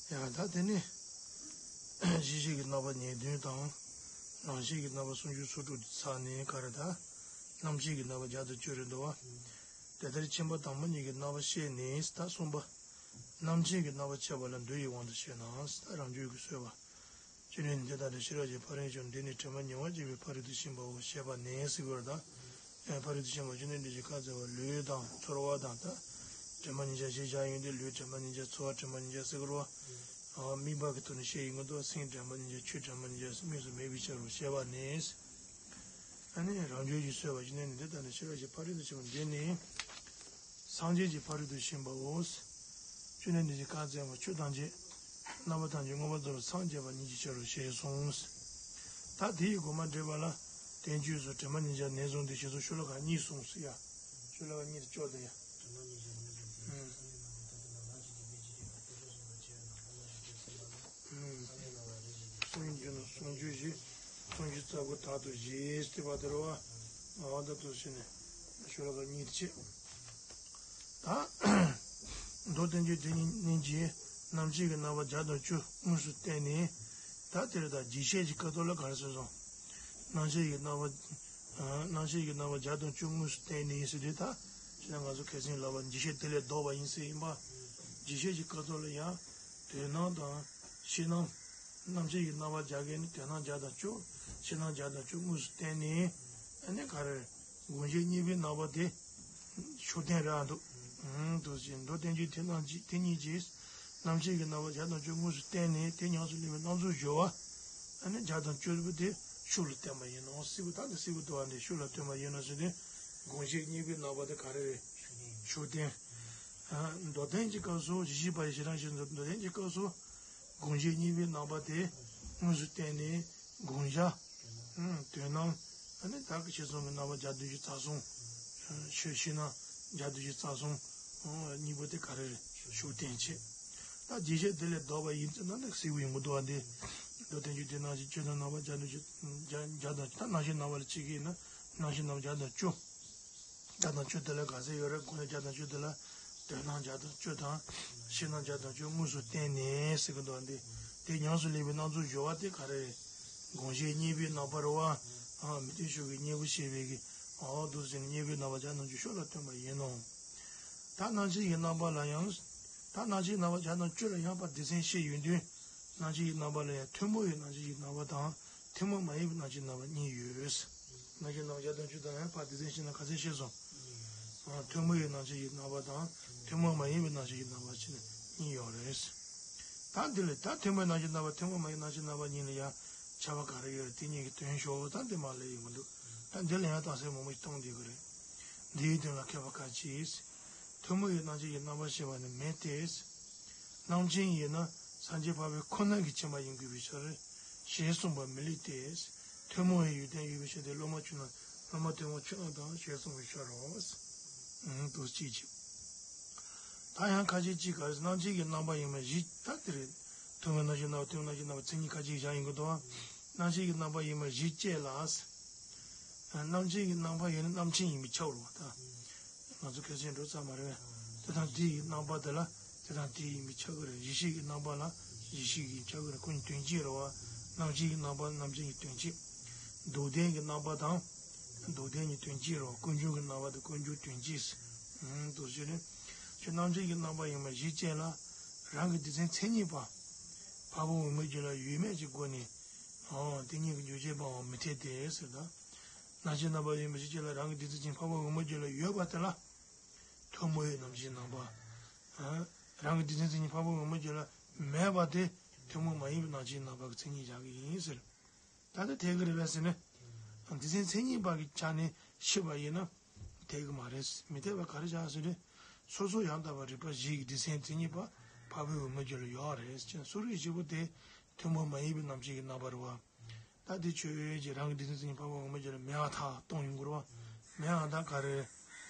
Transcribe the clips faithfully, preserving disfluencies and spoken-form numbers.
ཡང་ད་དེ་ནི་གཞི་ཤེས་ཀྱི་རྣམ་པ་ཉེར་བདུན་དང་། རང་ཤེས་ཀྱི་རྣམ་པ་སུམ་ཅུ་སོ་དྲུག་ཚར་ནས་ག་རེ་ད། རྣམ་ཤེས་ཀྱི་རྣམ་པ་བརྒྱ་དང་བཅུ་རེད་འདུག་བ། དེ་ལྟར་ཁྱིམ་པ་དང་པོ་ཉིད་ཀྱི་རྣམ་པ་ཤེས་ནས་ད་གསུམ་པ། རྣམ་མཁྱེན་གྱི་རྣམ་པ་ཆད་པ་ལ་འདུ་ཡི་དབང་དུ་བྱས་ན་ད་རང་རྒྱུད་ཀྱི་སྲོལ་བ། ཅི་ནས་འདི་ལྟ་སྟེ་ཤེས་རབ་ཀྱི་ཕ་རོལ་ཕྱིན་འདི་ནི་དྲི་མ་ཉེ་བར་བྱེད་པའི་ཕ་རོལ་ཏུ་ཕྱིན་པའོ་ཞེས་པ་ནས་ཟེར་བར་ད། ཡང་ཕ་རོལ་ཏུ་ཕྱིན་པ་བཅོམ་ལྡན་འདས་ཀྱིས་བཀའ་སྩལ་བ་ལུས་དང་ཚོར་བ་དང་ད། དྲི་མ་ཉིད་ཀྱང་ཞེས་བྱ་ཡོང་དུས་ལུས་དྲི་མ་ཉིད་ཀྱང་ཚོར་བ་དྲི་མ་ཉིད་ཀྱང་ཟེར་བར་བ། དམིགས་པ་གི་ཐོག་ནས་བཤད་ཡོང་གི་འདུག་སེམས་དྲི་མ་ཉིད་ཀྱང་ཆོས་དྲི་མ་ཉིད་ཀྱང་དངོས་སུ་མེད་པའི་ཕྱིར་རོ་ཞེས་པ་ནས། ཨ་ནི་རང་རྒྱུད་ཀྱི་སྲོལ་བ་བཅོམ་ལྡན་འདས་འདི་ལྟ་སྟེ་ཤེས་རབ་ཀྱི་ཕ་རོལ་ཏུ་ཕྱིན་པ་འདི་ནི། སངས་རྒྱས་ཀྱི་ཕ་རོལ་ཏུ་ཕྱིན་པའོ། བཅོམ་ལྡན་འདས་ཀྱིས་བཀའ་སྩལ་བ་ཆོས་ཐམས་ཅད་རྣམ་པ་ཐམས་ཅད་མངོན་པར་རྫོགས་པར་སངས་རྒྱས་པ་ཉིད་ཀྱི་ཕྱིར་རོ་ཞེས་གསུངས། ད་དེའི་དགོངས་པ་འགྲེལ་པ་ལ་བསྟན་བཅོས་སུ་དྲི་མ་ཉིད་ཀྱང་ནད་བཟུང་སྟེ་ཞེས་སོགས་ཤོ་ལོ་ཀ་གཉིས་གསུངས་སོ་ཡ། ཤོ་ལོ་ཀ་གཉིས་དེ་ཅོག་ཙེ་ཡ། དྲི་མ་ཉིད་ཀྱང་ནད་བཟུང་སྟེ། ཨུམ། སངས་རྒྱས་རྣམས་ཀྱི་མཐར་ཐུག་ལ་ལམ་ཞིག་སྟེ་དཔེ་ཅི་སྟེ་ཁ་ཏོན་ལ་གསུངས་པ་ཅི་ཡོད་ན་ལམ་ལ་ཞིག་སྟེ་གསུངས་པ་ལ། ཨུམ། སངས་རྒྱས་རྣམས་ལ་རེ་ཞིག་སྟེ། སངས་རྒྱས་རྣམས་ལ་སུམ་ཅུ་བཞི། སུམ་ཅུ་རྩ་དགུ་དག་ཏུ་བཞེས་ཏེ་བ་དེ་རེད་བ། ཨ་ད་དུ་ཟེར་ནས་ཤོ་ལོ་ཀ་གཉིས་དེ་བྱས། ད་མདོ་བསྟན་བཅོས་དེ་ཉིད་ཀྱི་རྣམ་མཁྱེན་གྱི་རྣམ་པ་བརྒྱ་དང་བཅུ་དངོས་སུ་བསྟན་ནས། ད་དེ་རེད་ད་རྒྱས་བཤད་ཀྱི་སྐབས་ཐོག་ལ་ག་རེ་ཟེར་སོང་། རྣམ་མཁྱེན་གྱི་རྣམ་པ། རྣམ་མཁྱེན་གྱི་རྣམ་པ་བརྒྱ་དང་བཅུ་དངོས་སུ་བསྟན་ནས་ཟེར་དུས་ད། ཁྱེད་རང་ང་ཚོ་ཁ་སང་ལབ་པ་རྒྱས་བཤད་དེ་ལས་ལྡོག་པ་ཡིན་ཟེར་ཡིན་པ། རྒྱས་བཤད་ཀྱི་སྐབས་ཐོག་ལ་ཡང་། དོན་སྣང་དང་ཕྱི་སྣང་། རྣམ་མཁྱེན་གྱི་རྣམ་པ་བརྒྱ་གས་ནི་དོན་སྣང་བརྒྱ་དང་བཅུ། ཕྱི་སྣང་བརྒྱ་དང་བཅུ་དངོས་སུ་བསྟན་ནས། ཨ་ནི་ག་རེ། དགོངས་གཞི་གཉིས་པོའི་རྣམ་པ་དེ། ཤུགས་བསྟན་རེད་འདུག་ཨང་། འདུག་ཅེས་མདོ་བསྟན་བཅོས་དེ་རྣམས་ཀྱིས་དེ་ཉིད་ཀྱིས། རྣམ་མཁྱེན་གྱི་རྣམ་པ་བརྒྱ་དང་བཅུ་དངོས་སུ་བསྟན་ནས་དེ་ཉམས་སུ་ལེན་པའི་རྣམ་གཞག་སྦྱོར་བ། ཨ་ནི་བརྒྱ་དང་བཅུ་པོ་དེ་ཤུགས་ལ་བསྟན་པ་ཡིན་ནོ། སྲིད་པ་དག་ཏུ་སྲིད་པ་འདུ་བ་འདི་ཤུགས་ལ་བསྟན་པ་ཡིན་ནོ་ཟེར་ཏེ། དགོངས་གཞི་གཉིས་པོའི་རྣམ་པ་དེ་ག་རེ་རེད། ཤུགས་བསྟན། ཨ། མདོ་བསྟན་གྱི་སྐབས་སུ་གཞི་ཤེས་པ་ཡི་ཞེས་རང་བཞིན་དུ་མདོ་བསྟན་གྱི་སྐབས་སུ། དགོངས་གཞི་གཉིས་པོའི་རྣམ་པ་དེ་དངོས་སུ་བསྟན་ནས། དགོངས་བཞག་དོན་སྣང་། ཨ་ནི་བདག་གི་ཤེས་གསུམ་གྱི་རྣམ་པ་བརྒྱ་དང་བཅུ་རྩ་གསུམ། ཆོས་ཕྱི་སྣང་བརྒྱ་དང་བཅུ་རྩ་གསུམ། གཉིས་པོ་དེ་ག་རེ་རེད། ཤུགས་བསྟན་བྱས། ད་རྒྱས་བཤད་དེ་ལས་ལྡོག་པ་ཡིན་ཚེ་ན་ནི་གསལ་པོ་ཡོང་གི་འདུག་པ་འདི། མདོ་བསྟན་བཅོས་དེ་རྣམས་ཀྱི་ཆོས་དང་རྣམ་པ་བརྒྱ་དང་བཅུ། བརྒྱ་བརྒྱ་དང་ད་རྣམ་ཤེས་རྣམ་པ་ལ་གཅིག་གིས་ན་རྣམ་ཤེས་རྣམ་པ་བརྒྱ་དང་བཅུ། བརྒྱ་དང་བཅུ་དེ་ལ་ག་ཚད་ཡོད་རེད། དགོངས་གཞི་བརྒྱ་དང་བཅུ་དེ་ལ། དོན་སྣང་བརྒྱ་དང་བཅུ་དང་། ཕྱི་སྣང་བརྒྱ་དང་བཅུ་དངོས་སུ་བསྟན་ནས་ཟེར་གི་འདུག་པ་འདི། དེ་ཉམས་སུ་ལེན་པའི་རྣམ་གཞག་སྦྱོར་བ་དེ་ག་རེ་རེད། དགོངས་གཞི་གཉིས་པོའི་རྣམ་པ་རེད་བ། ཨ། མི་མཐུན་ཕྱོགས་ཀྱི་གཉེན་པོ་ཞེས་པའི་གི། ཨ། འདུག་ཟེར་ནས་གཉེན་པོའི་རྣམ་པ་བརྒྱ་དང་བཅུ་ཤུགས་ལ་བསྟན་པ་ཡིན་ནོ། ད་རྣམ་མཁྱེན་གྱི་རྣམ་པ་ལ་ཡང་། ད་རྣམ་མཁྱེན་རྣམ་པ་བརྒྱ་དང་བཅུ་ལ་ཡང་ཕར་སྡེ་ཚན་བཤད་ཡོང་དུས། རྣམ་མཁྱེན་གྱི་རྣམ་པ་ལ་ཡང་ཐུན་མོང་བའི་རྣམ་མཁྱེན་གྱི་རྣམ་པ་དང་། ཐུན་མོང་མ་ཡིན་པའི་རྣམ་མཁྱེན་རྣམ་པ་གཉིས་ཡོད། རྣམ་མཁྱེན་རྣམ་པ་བརྒྱ་དང་བཅུ་དང་ཡང་ཕར་སྡེ་ཚན་བཤད་ན་ག་ཚད་བཤད་སོང་། ཨ། ཐུན་མོང་བའི་རྣམ་མཁྱེན་གྱི་རྣམ་པ་དང་། ཐུན་མོང་མ་ཡིན་པའི་རྣམ་མཁྱེན་གྱི་རྣམ་པ་བྱས་ནས་གཉིས་ཡོད་རེད། ད་འདི་ལ་ད་ཐུན་མོང་རྣམ་མཁྱེན་རྣམ་པ་ཐུན་མོང་མ་ཡིན་རྣམ་མཁྱེན་རྣམ་པ་གཉིས་ལ་ཡང་ཁྱད་པར་ག་རེ་ཡོད་རེད། དེ་གཉིས་ཀྱི་དོན་ཤོག་ད་འདི་མ་ལས་ཡོང་གི་འདུག་ད་འདི་ལ་ཡང་རྟགས་གསལ་མང་པོ་ཞིག་གཏོང་བསྡད་ཀྱི་རེད། འདིའི་དོན་ལ་མཁས་པ་ཁ་ཅིག་ཐུན་མོང་བའི་རྣམ་མཁྱེན་གྱི་རྣམ་པར་ཤེས་པ་ནི་མེད་དེ། རྣམ་མཁྱེན་ཡིན་ན་སངས་རྒྱས་འཕགས་པའི་ཁོ་ན་གི་མཁྱེན་པ་ཡིན་དགོས་པའི་ཕྱིར། ཞེས་གསུངས་པ་མི་ལེགས་ཏེ། ཐུན་མོང་བའི་ཡོན་ཏན་ཡོད་པའི་ཕྱིར་ཏེ། སློབ་མ་ཆུང་ན་སློབ་མ་ཐུན་མོང་ཆུང་ན་དང་ཞེས་གསུངས་པའི་ཕྱིར་རོ། ཨང་། དུ་གཅིག་གཅིག་ད་ཡང་ཁ་ཅིག་གཅིག་ག་རེ་རྣམ་མཁྱེན་གྱི་རྣམ་པ་ཡིན་པ་གཞི་ད་དེ་རེད། ཐུན་མོང་རྣམ་མཁྱེན་རྣམ་པ་ཐུན་མོང་རྣམ་མཁྱེན་རྣམ་པ་མཚན་ཉིད་ཁ་ཅིག་བཞག་ཡིན་དགོས་དོ། རྣམ་མཁྱེན་གྱི་རྣམ་པ་ཡིན་པ་གཞི་བཅས་ལ། རྣམ་མཁྱེན་གྱི་རྣམ་པ་ཡོད་ན་རྣམ་མཁྱེན་ཡིན་པས་ཁྱབ་རོ། ད་ང་ཚོ་ཁ་སང་འགྲོ་ཚར་མ་རེད་པས། དེ་དང་དེ་ཡི་རྣམ་པ་དེ་ལ་དེ་དང་དེ་ཡིན་པས་ཁྱབ་ཀྱི་རེད། གཞི་ཤེས་ཀྱི་རྣམ་པ་ལ་གཞི་ཤེས་ཀྱིས་ཁྱབ་ཀྱི་རེད། ཁོ་གཉིས་དོན་གཅིག་རེད་པ། རྣམ་མཁྱེན་གྱི་རྣམ་པ་རྣམ་མཁྱེན་གྱི་དོན་གཅིག་མདོར་བསྟན་གྱི་རྣམ་པ་དང་། མདོར་བསྟན་གྱི་དོན་གཅིག་རེད་པ། ཀུན་འབྱུང་གི་རྣམ་པ་དང་ཀུན་འབྱུང་དོན་གཅིག་ཨང་། དུ་ཞེས་ནས། ཁྱོད་རྣམ་མཁྱེན་གྱི་རྣམ་པ་ཡིན་པ་གཞི་བཅས་ལ། རང་གི་སྡེ་ཚན་མཚན་ཉིད་པ། འཕགས་པ་འོག་མའི་རྒྱུད་ལ་ཡོད་མེད་ཀྱི་སྒོ་ནས། ཨང་། དེ་གཉིས་ཀྱི་འཇུག་བྱེད་པའང་མི་འཐད་དེ་ཟེར་ད། རྣམ་མཁྱེན་རྣམ་པ་ཡིན་པ་གཞི་བཅས་ལ་རང་གི་སྡེ་ཚན་མཚན་ཉིད་འཕགས་པ་འོག་མའི་རྒྱུད་ལ་ཡོད་པ་དེ་ལ། ཐུན་མོང་བའི་རྣམ་མཁྱེན་རྣམ་པ། ཨང་། རང་གི་སྡེ་ཚན་མཚན་ཉིད་འཕགས་པ་འོག་མའི་རྒྱུད་ལ་མེད་པ་དེ་ཐུན་མོང་མ་ཡིན་པའི་རྣམ་མཁྱེན་རྣམ་པ་གི་མཚན་ཉིད་བཞག་གི་ཡིན་ཟེར། ད་ལྟ་འཐད་ཀྱི་རེད་པས་ཟེར་ན། སྡེ་ཚན་མཚན་ཉིད་པ་གི་ཆ་ནས་ཤེས་པ་ཡིན་ན། འཐད་ཀྱི་མ་རེད། མི་འཐད་པ་ག་རེ་བྱ་ཟེར་ན། སོ་སོ་ཡང་དག་པར་རིག་པ་བཞི་ཡི་སྡེ་ཚན་མཚན་ཉིད་པ་འཕགས་པའི་འོག་མའི་རྒྱུད་ལ་ཡོད་རེད་ཅེས། སོ་རིག་བཞི་པོ་དེ་ཐུན་མོང་མ་ཡིན་པའི་རྣམ་མཁྱེན་གྱི་རྣམ་པ་རེད་པ། ད་དེ་ཆོས་ཅན་རང་གི་སྡེ་ཚན་མཚན་ཉིད་འཕགས་པའི་འོག་མའི་རྒྱུད་ལ་མེད་པར་ཐལ་གཏོང་ཡོང་དགོས་རེད་པ། མེད་པར་ཐལ་ག་རེ།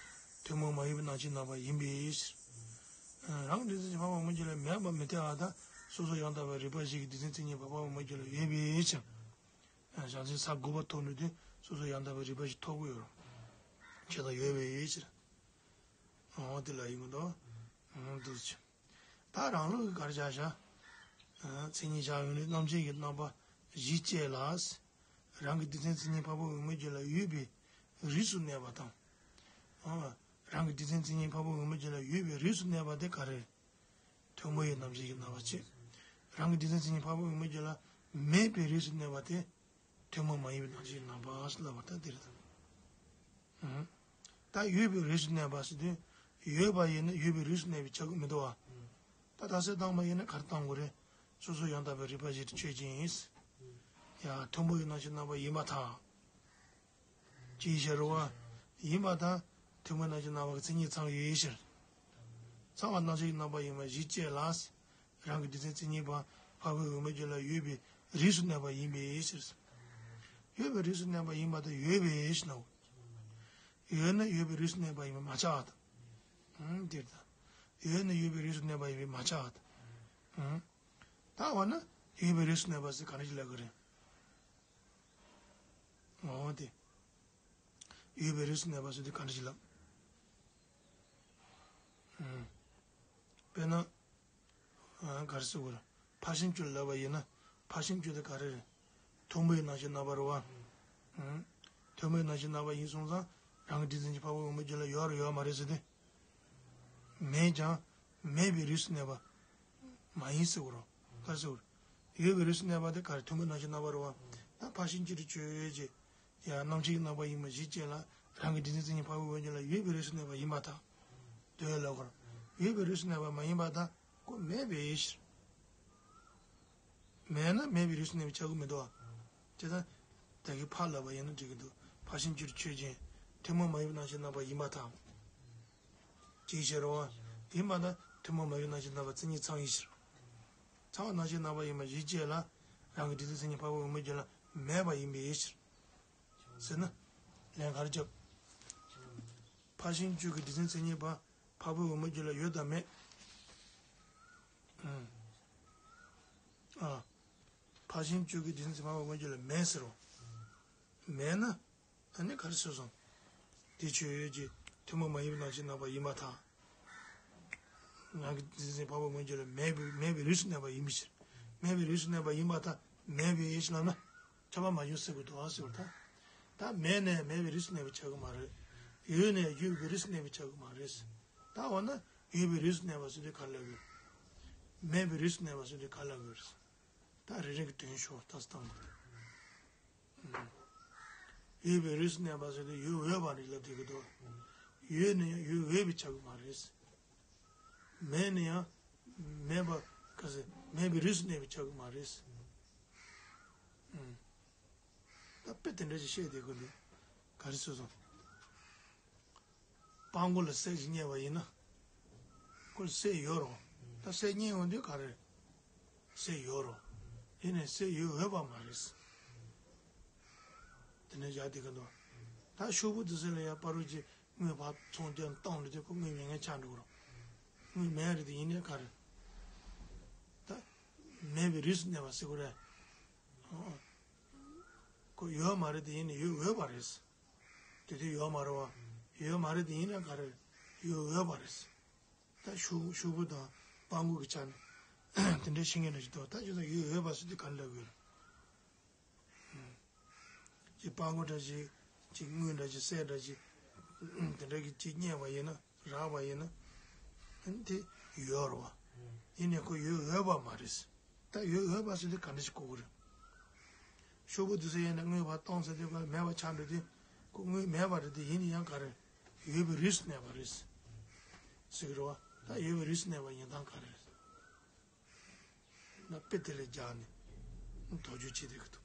ཐུན་མོང་མ་ཡིན་པའི་རྣམ་མཁྱེན་རྣམ་པ་ཡིན་པའི་ཕྱིར། རང་གི་སྡེ་ཚན་མཚན་ཉིད་འཕགས་པའི་འོག་མའི་རྒྱུད་ལ་མེད་པ་མི་འཐད་པར་ཐལ། སོ་སོ་ཡང་དག་པར་རིག་པ་བཞི་ཡི་སྡེ་ཚན་མཚན་ཉིད་པ་འཕགས་པའི་འོག་མའི་རྒྱུད་ལ་ཡོད་པའི་ཕྱིར། གཞལ་བྱའི་ས་དགུ་པ་ཐོབ་ནས་དུས་སོ་སོ་ཡང་དག་པའི་རིག་པ་ཞིག་ཐོབ་ཀྱི་ཡོད་རེད། ཇི་ལྟར་ཡོད་པའི་ཕྱིར། འོ་དེ་ལ་ཡིན་མི་འདུག་འདུག་ཅེས། ད་རང་ལུགས་ཀྱི་ག་རེ་བྱ་བྱ། མཚན་ཉིད་བཞག་ཡོད་ནས་རྣམ་མཁྱེན་གྱི་རྣམ་པ་བཞི་བཅས་ལ། རང་གི་སྡེ་ཚན་མཚན་ཉིད་འཕགས་པའི་འོད་མའི་རྒྱུད་ལ་ཡོད་པའི་རིས་སུ་གནས་པ་དང་། རང་གི་སྡེ་ཚན་མཚན་ཉིད་འཕགས་པའི་འོད་མའི་རྒྱུད་ལ་ཡོད་པའི་རིས་སུ་གནས་པ་དེ་ག་རེ། ཐུན་མོང་བའི་རྣམ་མཁྱེན་གྱི་རྣམ་པ་བཅས། རང་གི་སྡེ་ཚན་མཚན་ཉིད་འཕགས་པའི་འོད་མའི་རྒྱུད་ལ་མེད་པའི་རིས་སུ་གནས་པ་དེ། ཐུན་མོང་མ་ཡིན་པའི་རྣམ་མཁྱེན་རྣམ་པ་ལབ་པ་ད་འདི་རེད། ད་ཡོད་པའི་རིས་སུ་གནས་པ་ཟེར་དུས། ཡོད་པ་ཡིན་ན་ཡོད་པའི་རིས་སུ་གནས་པའི་ཆགས་ཀྱི་མི་འདུག་བ། ད་རྟགས་གསལ་བཏང་བ་ཡིན་ན་ག་རེ་བཏང་དགོས་རེད། སོ་སོ་ཡང་དག་པའི་རིགས་པ་བཞི་དེ་ཆོས་ཅན། ཡ་ཐུན་མོང་བའི་རྣམ་མཁྱེན་རྣམ་པ་ཡིན་པར་ཐལ། ཅིའི་ཕྱིར་རོ། ཡིན་པར་ཐལ། ཐུན་མོང་རྣམ་མཁྱེན་རྣམ་པ་གི་མཚན་ཉིད་ཚང་ཡོད་ཕྱིར། ཚང་བ་རྣམ་མཁྱེན་རྣམ་པ་ཡིན་པ་བཞི་བཅས་ལ། རང་གི་སྡེ་ཚན་མཚན་ཉིད་པ་འཕགས་པའི་འོད་མའི་རྒྱུད་ལ་ཡོད་པའི་རིས་སུ་གནས་པ་ཡིན་པའི་ཕྱིར། ཡོད་པའི་རིས་སུ་གནས་པ་ཡིན་པ་དང་ཡོད་པའི་ཕྱིར་ནོ། ཡོད་ན་ཡོད་པའི་རིས་སུ་གནས་པ་ཡིན་པས་མ་ཁྱབ་པ་དང་། འདིར་ད། ཡོད་ན་ཡོད་པའི་རིས་སུ་གནས་པ་ཡིན་པས་མ་ཁྱབ་པ་དང་། ད་འོ་ན་ཡོད་པའི་རིས་སུ་གནས་པ་ཟེར་ག་འདྲ་ཞིག་ལབ་དགོས་རེད། འོ་དེ། ཡོད་པའི་རིས་སུ་གནས་པ་ཟེར་དུས་ག་འདྲ་ཞིག་ལབ། དཔེར་ན། ག་རེ་ཟེར་དགོས་རེད། ཕར་ཕྱིན་བཅུ་ལབ་པ་ཡིན་ན། ཕར་ཕྱིན་བཅུ་དེ་ག་རེ་རེད། ཐུན་མོང་བའི་རྣམ་མཁྱེན་རྣམ་པ་རེད་བ། ཐུན་མོང་བའི་རྣམ་མཁྱེན་རྣམ་པ་ཡིན་སོང་ཙང་། རང་གི་སྡེ་ཚན་གྱི་འཕགས་པའི་འོད་མའི་རྒྱུད་ལ་ཡོད་རེད་ཡོད་མ་རེད་ཟེར་དུས། མེད་ཀྱང་། མེད་པའི་རིས་སུ་གནས་པ། མ་ཡིན་ཟེར་དགོས་རེད། ག་རེ་ཟེར་དགོས་རེད། ཡོད་པའི་རིས་སུ་གནས་པ་དེ་ག་རེ། ཐུན་མོང་རྣམ་མཁྱེན་རྣམ་པ་རེད་བ། ད་ཕར་ཕྱིན་བཅུ་དེ་ཆོས་ཅན། ཡང་རྣམ་མཁྱེན་གྱི་རྣམ་པ་ཡིན་པ་བཞི་བཅས་ལ། རང་གི་སྡེ་ཚན་མཚན་ཉིད་འཕགས་པའི་འོད་མའི་རྒྱུད་ལ་ཡོད་པའི་རིས་སུ་གནས་པ་ཡིན་པར་ཐལ། དེ་ལ་གོ། ཡོད་པའི་རིས་སུ་གནས་པ་མ་ཡིན་པར་ཐལ། ཁོ་མེད་པའི་ཕྱིར། མེད་ན་མེད་པའི་རིས་སུ་གནས་པའི་ཆགས་ཀྱི་མི་འདུག་བ། དེ་ལྟར། ད་གིན་ཕར་ལབ་པ་ཡིན་ན་འགྲིག་གི་འདུག་ཕར་ཕྱིན་བཅུ་ཆོས་ཅན། ཐུན་མོང་མ་ཡིན་པའི་རྣམ་མཁྱེན་རྣམ་པ་ཡིན་པར་ཐལ། ཅིའི་ཕྱིར་རོ། ཡིན་པར་ཐལ། ཐུན་མོང་མ་ཡིན་པའི་རྣམ་མཁྱེན་རྣམ་པ་མཚན་ཉིད་ཚང་བའི་ཕྱིར། ཚང་བ་རྣམ་མཁྱེན་རྣམ་པ་ཡིན་པ་བཞི་བཅས་ལ། རང་གི་སྡེ་ཚན་མཚན་ཉིད་འཕགས་པའི་འོད་མའི་རྒྱུད་ལ་མེད་པ་ཡིན་པའི་ཕྱིར། ཟེར་ན། ལན་ག་རེ་རྒྱབ། ཕར་ཕྱིན་བཅུ་གི་སྡེ་ཚན་མཚན་ཉིད་པ། འཕགས་པའི་འོད་མའི་རྒྱུད་ལ་ཡོད་དམ་མེད། ཨ། ཕར་ཕྱིན་བཅུ་གི་སྡེ་ཚན་མཚན་ཉིད་འཕགས་པའི་འོད་མའི་རྒྱུད་ལ་མེད་ཟེར་རོ། མེད་ན། ཨ་ནི་ག་རེ་ཟེར་སོང་། དེ་ཆོས་ཅན། ཐུན་མོང་མ་ཡིན་པའི་རྣམ་མཁྱེན་རྣམ་པ་ཡིན་པར་ཐལ། རང་གི་སྡེ་ཚན་འཕགས་པའི་འོད་མའི་རྒྱུད་ལ་མེད་པའི་མེད་པའི་རིས་སུ་གནས་པ་ཡིན་པའི་ཕྱིར། མེད་པའི་རིས་སུ་གནས་པ་ཡིན་པར་ཐལ། མེད་པའི་ཕྱིར་ལབ་ན། ཁྱབ་པ་མ་བྱུང་ཟེར་དགོས་འདུག་ཨ་ཟེར་བ་ད། ད་མེད་ནས་མེད་པའི་རིས་སུ་གནས་པའི་ཆགས་ཀྱི་མ་རེད། ཡོད་ནས་ཡོད་པའི་རིས་སུ་གནས་པའི་ཆགས་ཀྱི་མ་རེད། ད་འོ་ན་ཡོད་པའི་རིས་སུ་གནས་པ་ཟེར་དུས་ག་རེ་ལབ་དགོས། མེད་པའི་རིས་སུ་གནས་པ་ཟེར་དུས་ག་རེ་ལབ་དགོས། ད་རེ་རེ་གི་དོན་ཤོག་ལྟ་སྟངས་དགོས། ཡོད་པའི་རིས་སུ་གནས་པ་ཟེར་དུས་ཡོད་འོས་པ་རེད་ལབ་བསྡད་ཀྱི་འདུག་ཡོད་ནས་ཡང་ཡོད་འོས་པའི་ཆགས་ཀྱི་མ་རེད། མེད་ནས་ཡང་མེད་པ་ག་ཟེར་མེད་པའི་རིས་སུ་གནས་པའི་ཆགས་ཀྱི་མ་རེད། ད་དཔེ་དེ་འདྲ་ཞིག་བཤད་བསྡད་དགོས་འདུག་ག་རེ་ཟེར་སོང་། སྤང་གོང་ལ་གསེར་ཞིག་རྙེད་པ་ཡིན་ན། ཁོ་ལ་གསེར་ཡོད་རོ། ད་གསེར་རྙེད་ཡོང་དུས་ག་རེ། གསེར་ཡོད་རོ། ཡིན་ནའི་གསེར་ཡོད་འོས་པ་མ་རེད། དེ་ནས་བཞག་བསྡད་ཀྱི་འདུག་ད་ཤོག་བུ་དེ་ཚོ་ལ་ཡང་པ་རུ་གྱི་དངུལ་ཕར་ཚོང་སྟེ་བཏང་ལ་དེ་ཁོ་དངུལ་མེད་མཁན་ཆགས་འགྲོ་གི་རོ། དངུལ་མེད་རེད་དེ་ཡིན་ནའི་ག་རེ། ད་མེད་པའི་རིས་སུ་གནས་པ་ཟེར་དགོས་རེད། ཁོ་ཡོད་མ་རེད་དེ་ཡིན་ནའི་ཡོད་འོས་པ་རེད། དེ་དུས་ཡོད་མ་རེད་བ། ཡོད་མ་རེད་དེ་ཡིན་ན་ག་རེ། ཡོད་འོས་པ་རེད། ད་ཤོག་ཤོག་བུ་དང་སྤང་གོང་གི་ཆ་ནས་དེ་འདྲའི་ཤེས་མཁན་རེ་ཞིག་འདུག་ད་ཅི་ཙམ་ཡོད་འོས་པ་ཟེར་དུས་ག་རེ་ལབ་དགོས་རེད། ཅིག་སྤང་གོང་འདྲ་ཞིག་ཅིག་དངུལ་འདྲ་ཞིག་གསེར་འདྲ་ཞིག་དེ་འདྲ་གི་ཅིག་རྙེད་པ་ཡིན་ན་རག་པ་ཡིན་ན། དེ་ཡོད་རེད་བ། ཡིན་ནའི་ཁོ་ཡོད་འོས་པ་མ་རེད། ད་ཡོད་འོས་པ་ཟེར་དུས་ག་འདྲ་ཞིག་གོ་གི་རེད། ཤོག་བུ་དེ་ཚོ་ཡིན་ན་དངུལ་ཕར་གཏོང་ཟེར་དུས་ཁོ་མེད་པ་ཆགས་འགྲོ་དུས་ཁོ་དངུལ་མེད་པ་རེད་དེ་ཡིན་ན་ཡང་ག་རེ། ཡོད་པའི་རིས་སུ་གནས་པ་རེད། ཟེར་གི་རེད་བ། ད་ཡོད་པའི་རིས་སུ་གནས་པ་ཡིན་སྟངས་ག་རེ་རེད། ན་དཔེ་དེ་ལས་རྒྱག་ནས་དོགས་གཅོད་བྱེད་བསྡད་ཀྱི་འདུག་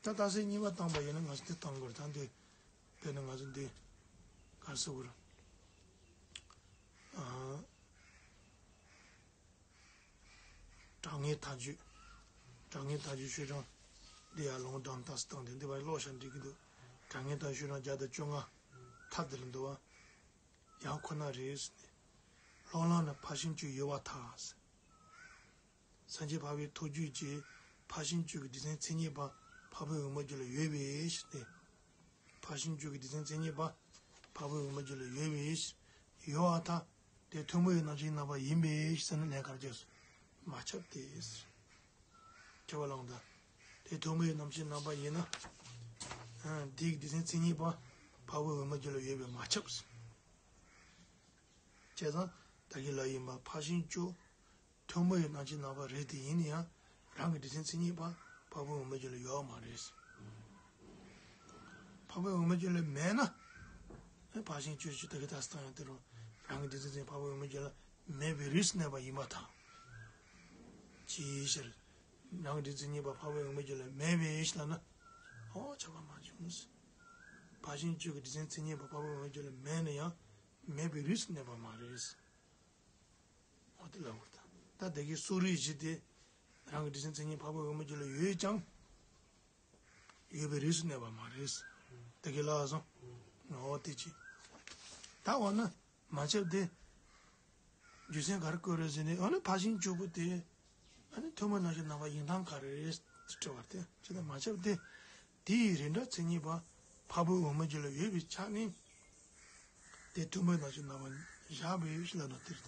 ད་རྟགས་གསལ་གཉིས་པ་བཏང་པ་ཡིན་ན་ང་ཚོ་འདི་བཏང་དགོས་རེད། ད་འདི་དཔེར་ན་ང་ཚོ་འདི་ག་རེ་ཟེར་དགོས་རེད། ཨ། གྲངས་ངེས་མཐའ་དཔྱོད། གྲངས་ངེས་མཐའ་དཔྱོད་ཤོག་གྲངས་འདི་ཡར་ལུང་དྲངས་རྟགས་གསལ་བཏང་སྟེ་འདི་བར་ཀློག་བྱས་འགྲིག་གི་འདུག་གྲངས་ངེས་མཐའ་དཔྱོད་ཤོག་གྲངས་བརྒྱ་དང་བཅོ་ལྔ། མཐའ་འདི་ལ་འདུག་བ། ཡང་ཁོ་ན་རེ་ཟེར་ནས། ལྷོ་ལམ་ན་ཕར་ཕྱིན་བཅུ་ཡོད་པར་ཐལ་ཟེར། སངས་རྒྱས་འཕགས་པའི་ཐུགས་རྒྱུད་ཀྱི་ཕར་ཕྱིན་བཅུ་གི་སྡེ་ཚན་མཚན་ཉིད་པ་འཕགས་པའི་འོད་མའི་རྒྱུད་ལ་ཡོད་པའི་ཕྱིར་ཏེ། ཕར་ཕྱིན་བཅུ་གི་སྡེ་ཚན་མཚན་ཉིད་པ་འཕགས་པའི་འོད་མའི་རྒྱུད་ལ་ཡོད་པའི་ཕྱིར་ཡོད་པར་ཐལ། དེ་ཐུན་མོང་བའི་རྣམ་མཁྱེན་རྣམ་པ་ཡིན་པས་ཟེར་ན་ལན་ག་རེ་རྒྱག་སོང་། མ་ཁྱབ་སྟེ། ཁྱབ་པ་ལ་ད། དེ་ཐུན་མོང་བའི་རྣམ་མཁྱེན་རྣམ་པ་ཡིན་ན། ཨ་དེའི་སྡེ་ཚན་མཚན་ཉིད་པ་འཕགས་པའི་འོག་མའི་རྒྱུད་ལ་ཡོད་པས་མ་ཁྱབ། བྱས་ཙང་ད་གིན་ལབ་ཡིན་པ་འཕགས་ཤིང་བཅུ། ཐུན་མོང་བའི་རྣམ་མཁྱེན་རྣམ་པ་རེད་དེ་ཡིན་ན་ཡང་རང་གི་སྡེ་ཚན་མཚན་ཉིད་པ་འཕགས་པའི་འོག་མའི་རྒྱུད་ལ་ཡོད་མ་རེད། འཕགས་པའི་འོག་མའི་རྒྱུད་ལ་མེད་ན། ཨེ་འཕགས་ཤིང་བཅུ་བཅུ་ད་གི་ད་སྟངས་ཡང་དེ་རུ་རང་གི་སྡེ་ཚན་མཚན་ཉིད་འཕགས་པའི་འོག་མའི་རྒྱུད་ལ་མེད་པའི་རིགས་སུ་གནས་པ་ཡིན་པར་ཐལ། ཅིའི་ཕྱིར། རང་གི་སྡེ་ཚན་མཚན་ཉིད་པ་འཕགས་པའི་འོག་མའི་རྒྱུད་ལ་མེད་པའི་ཕྱིར་ལབ་ན། ཨོ་ཁྱབ་པ་མ་བྱུང་། འཕགས་ཤིང་བཅུ་གི་སྡེ་ཚན་མཚན་ཉིད་པ་འཕགས་པའི་འོག་མའི་རྒྱུད་ལ་མེད་ན་ཡང་མེད་པའི་རིགས་སུ་གནས་པ་མ་རེད། འོ་དེ་ལ་འུར་ད། ད་དེ་གའི་སོགས་རིགས་བཞི་དེ། རང་གི་སྡེ་ཚན་མཚན་ཉིད་འཕགས་པའི་འོག་མའི་རྒྱུད་ལ་ཡོད་ཀྱང་། ཡོད་པའི་རིགས་སུ་གནས་པ་མ་རེད། དེ་གའི་ལ་སོང་། འོ་དེ་ཅི། ད་འོ་ན། མ་ཁྱབ་སྟེ། རྒྱུ་མཚན་ག་རེ་བཀོད་རེད་ཟེར་ནས་འོ་ན་འཕགས་ཤིང་བཅུ་པོ་དེ། ཨ་ནི་ཐུན་མོང་རྣམ་མཁྱེན་རྣམ་པ་ཡིན་སྟངས་ག་རེ་རེད་དྲི་བ་དེ་ཅི་ལ་མ་ཁྱབ་སྟེ། དེ་ཡི་རིགས་འདྲ་མཚན་ཉིད་པ་འཕགས་པའི་འོག་མའི་རྒྱུད་ལ་ཡོད་པའི་ཆ་ནས། དེ་ཐུན་མོང་རྣམ་མཁྱེན་རྣམ་པ་བཞག་པའི་ཕྱིར་ལབ་ན་དེ་རེད་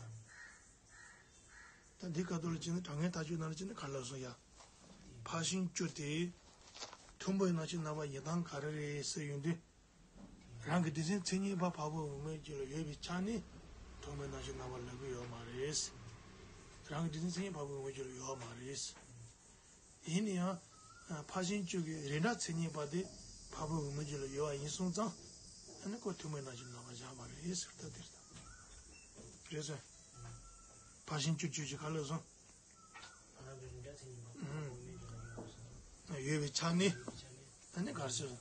ད། ད་འདི་ཁ་ཐོག་ལ་ཅི་ནི་དྲང་ངེས་ཐག་ཆོད་ནང་ལ་ཅི་ནི་ག་ལ་སོང་ཡ། འཕགས་ཤིང་བཅུ་དེ། ཐུན་མོང་རྣམ་མཁྱེན་རྣམ་པ་ཡིན་སྟངས་ག་རེ་རེད་ཟེར་ཡོང་དུས། རང་གི་སྡེ་ཚན་མཚན་ཉིད་པ་འཕགས་པའི་འོག་མའི་རྒྱུད་ལ་ཡོད་པའི་ཆ་ནས་ཐུན་མོང་རྣམ་མཁྱེན་རྣམ་པ་ལབ་ཀྱི་ཡོད་མ་རེད། རང་གི་སྡེ་ཚན་མཚན་ཉིད་འཕགས་པའི་འོག་མའི་རྒྱུད་ལ་ཡོད་མ་རེད། ཡིན་ན་ཡང་། འཕགས་ཤིང་བཅུ་གི་རིགས་འདྲ་མཚན་ཉིད་པ་དེ་འཕགས་པའི་འོག་མའི་རྒྱུད་ལ་ཡོད་པ་ཡིན་སོང་ཙང་། ཨ་ནི་ཁོ་ཐུན་མོང་རྣམ་མཁྱེན་རྣམ་པ་བཞག་པ་རེད་ཟེར་ད་དེར་ད། རེད་སོང་། འཕགས་ཤིང་བཅུ་བཅུ་གཅིག་ག་ལ་སོང་། ཡོད་པའི་ཆ་ནས། ཨ་ནི་ག་རེ་ཟེར།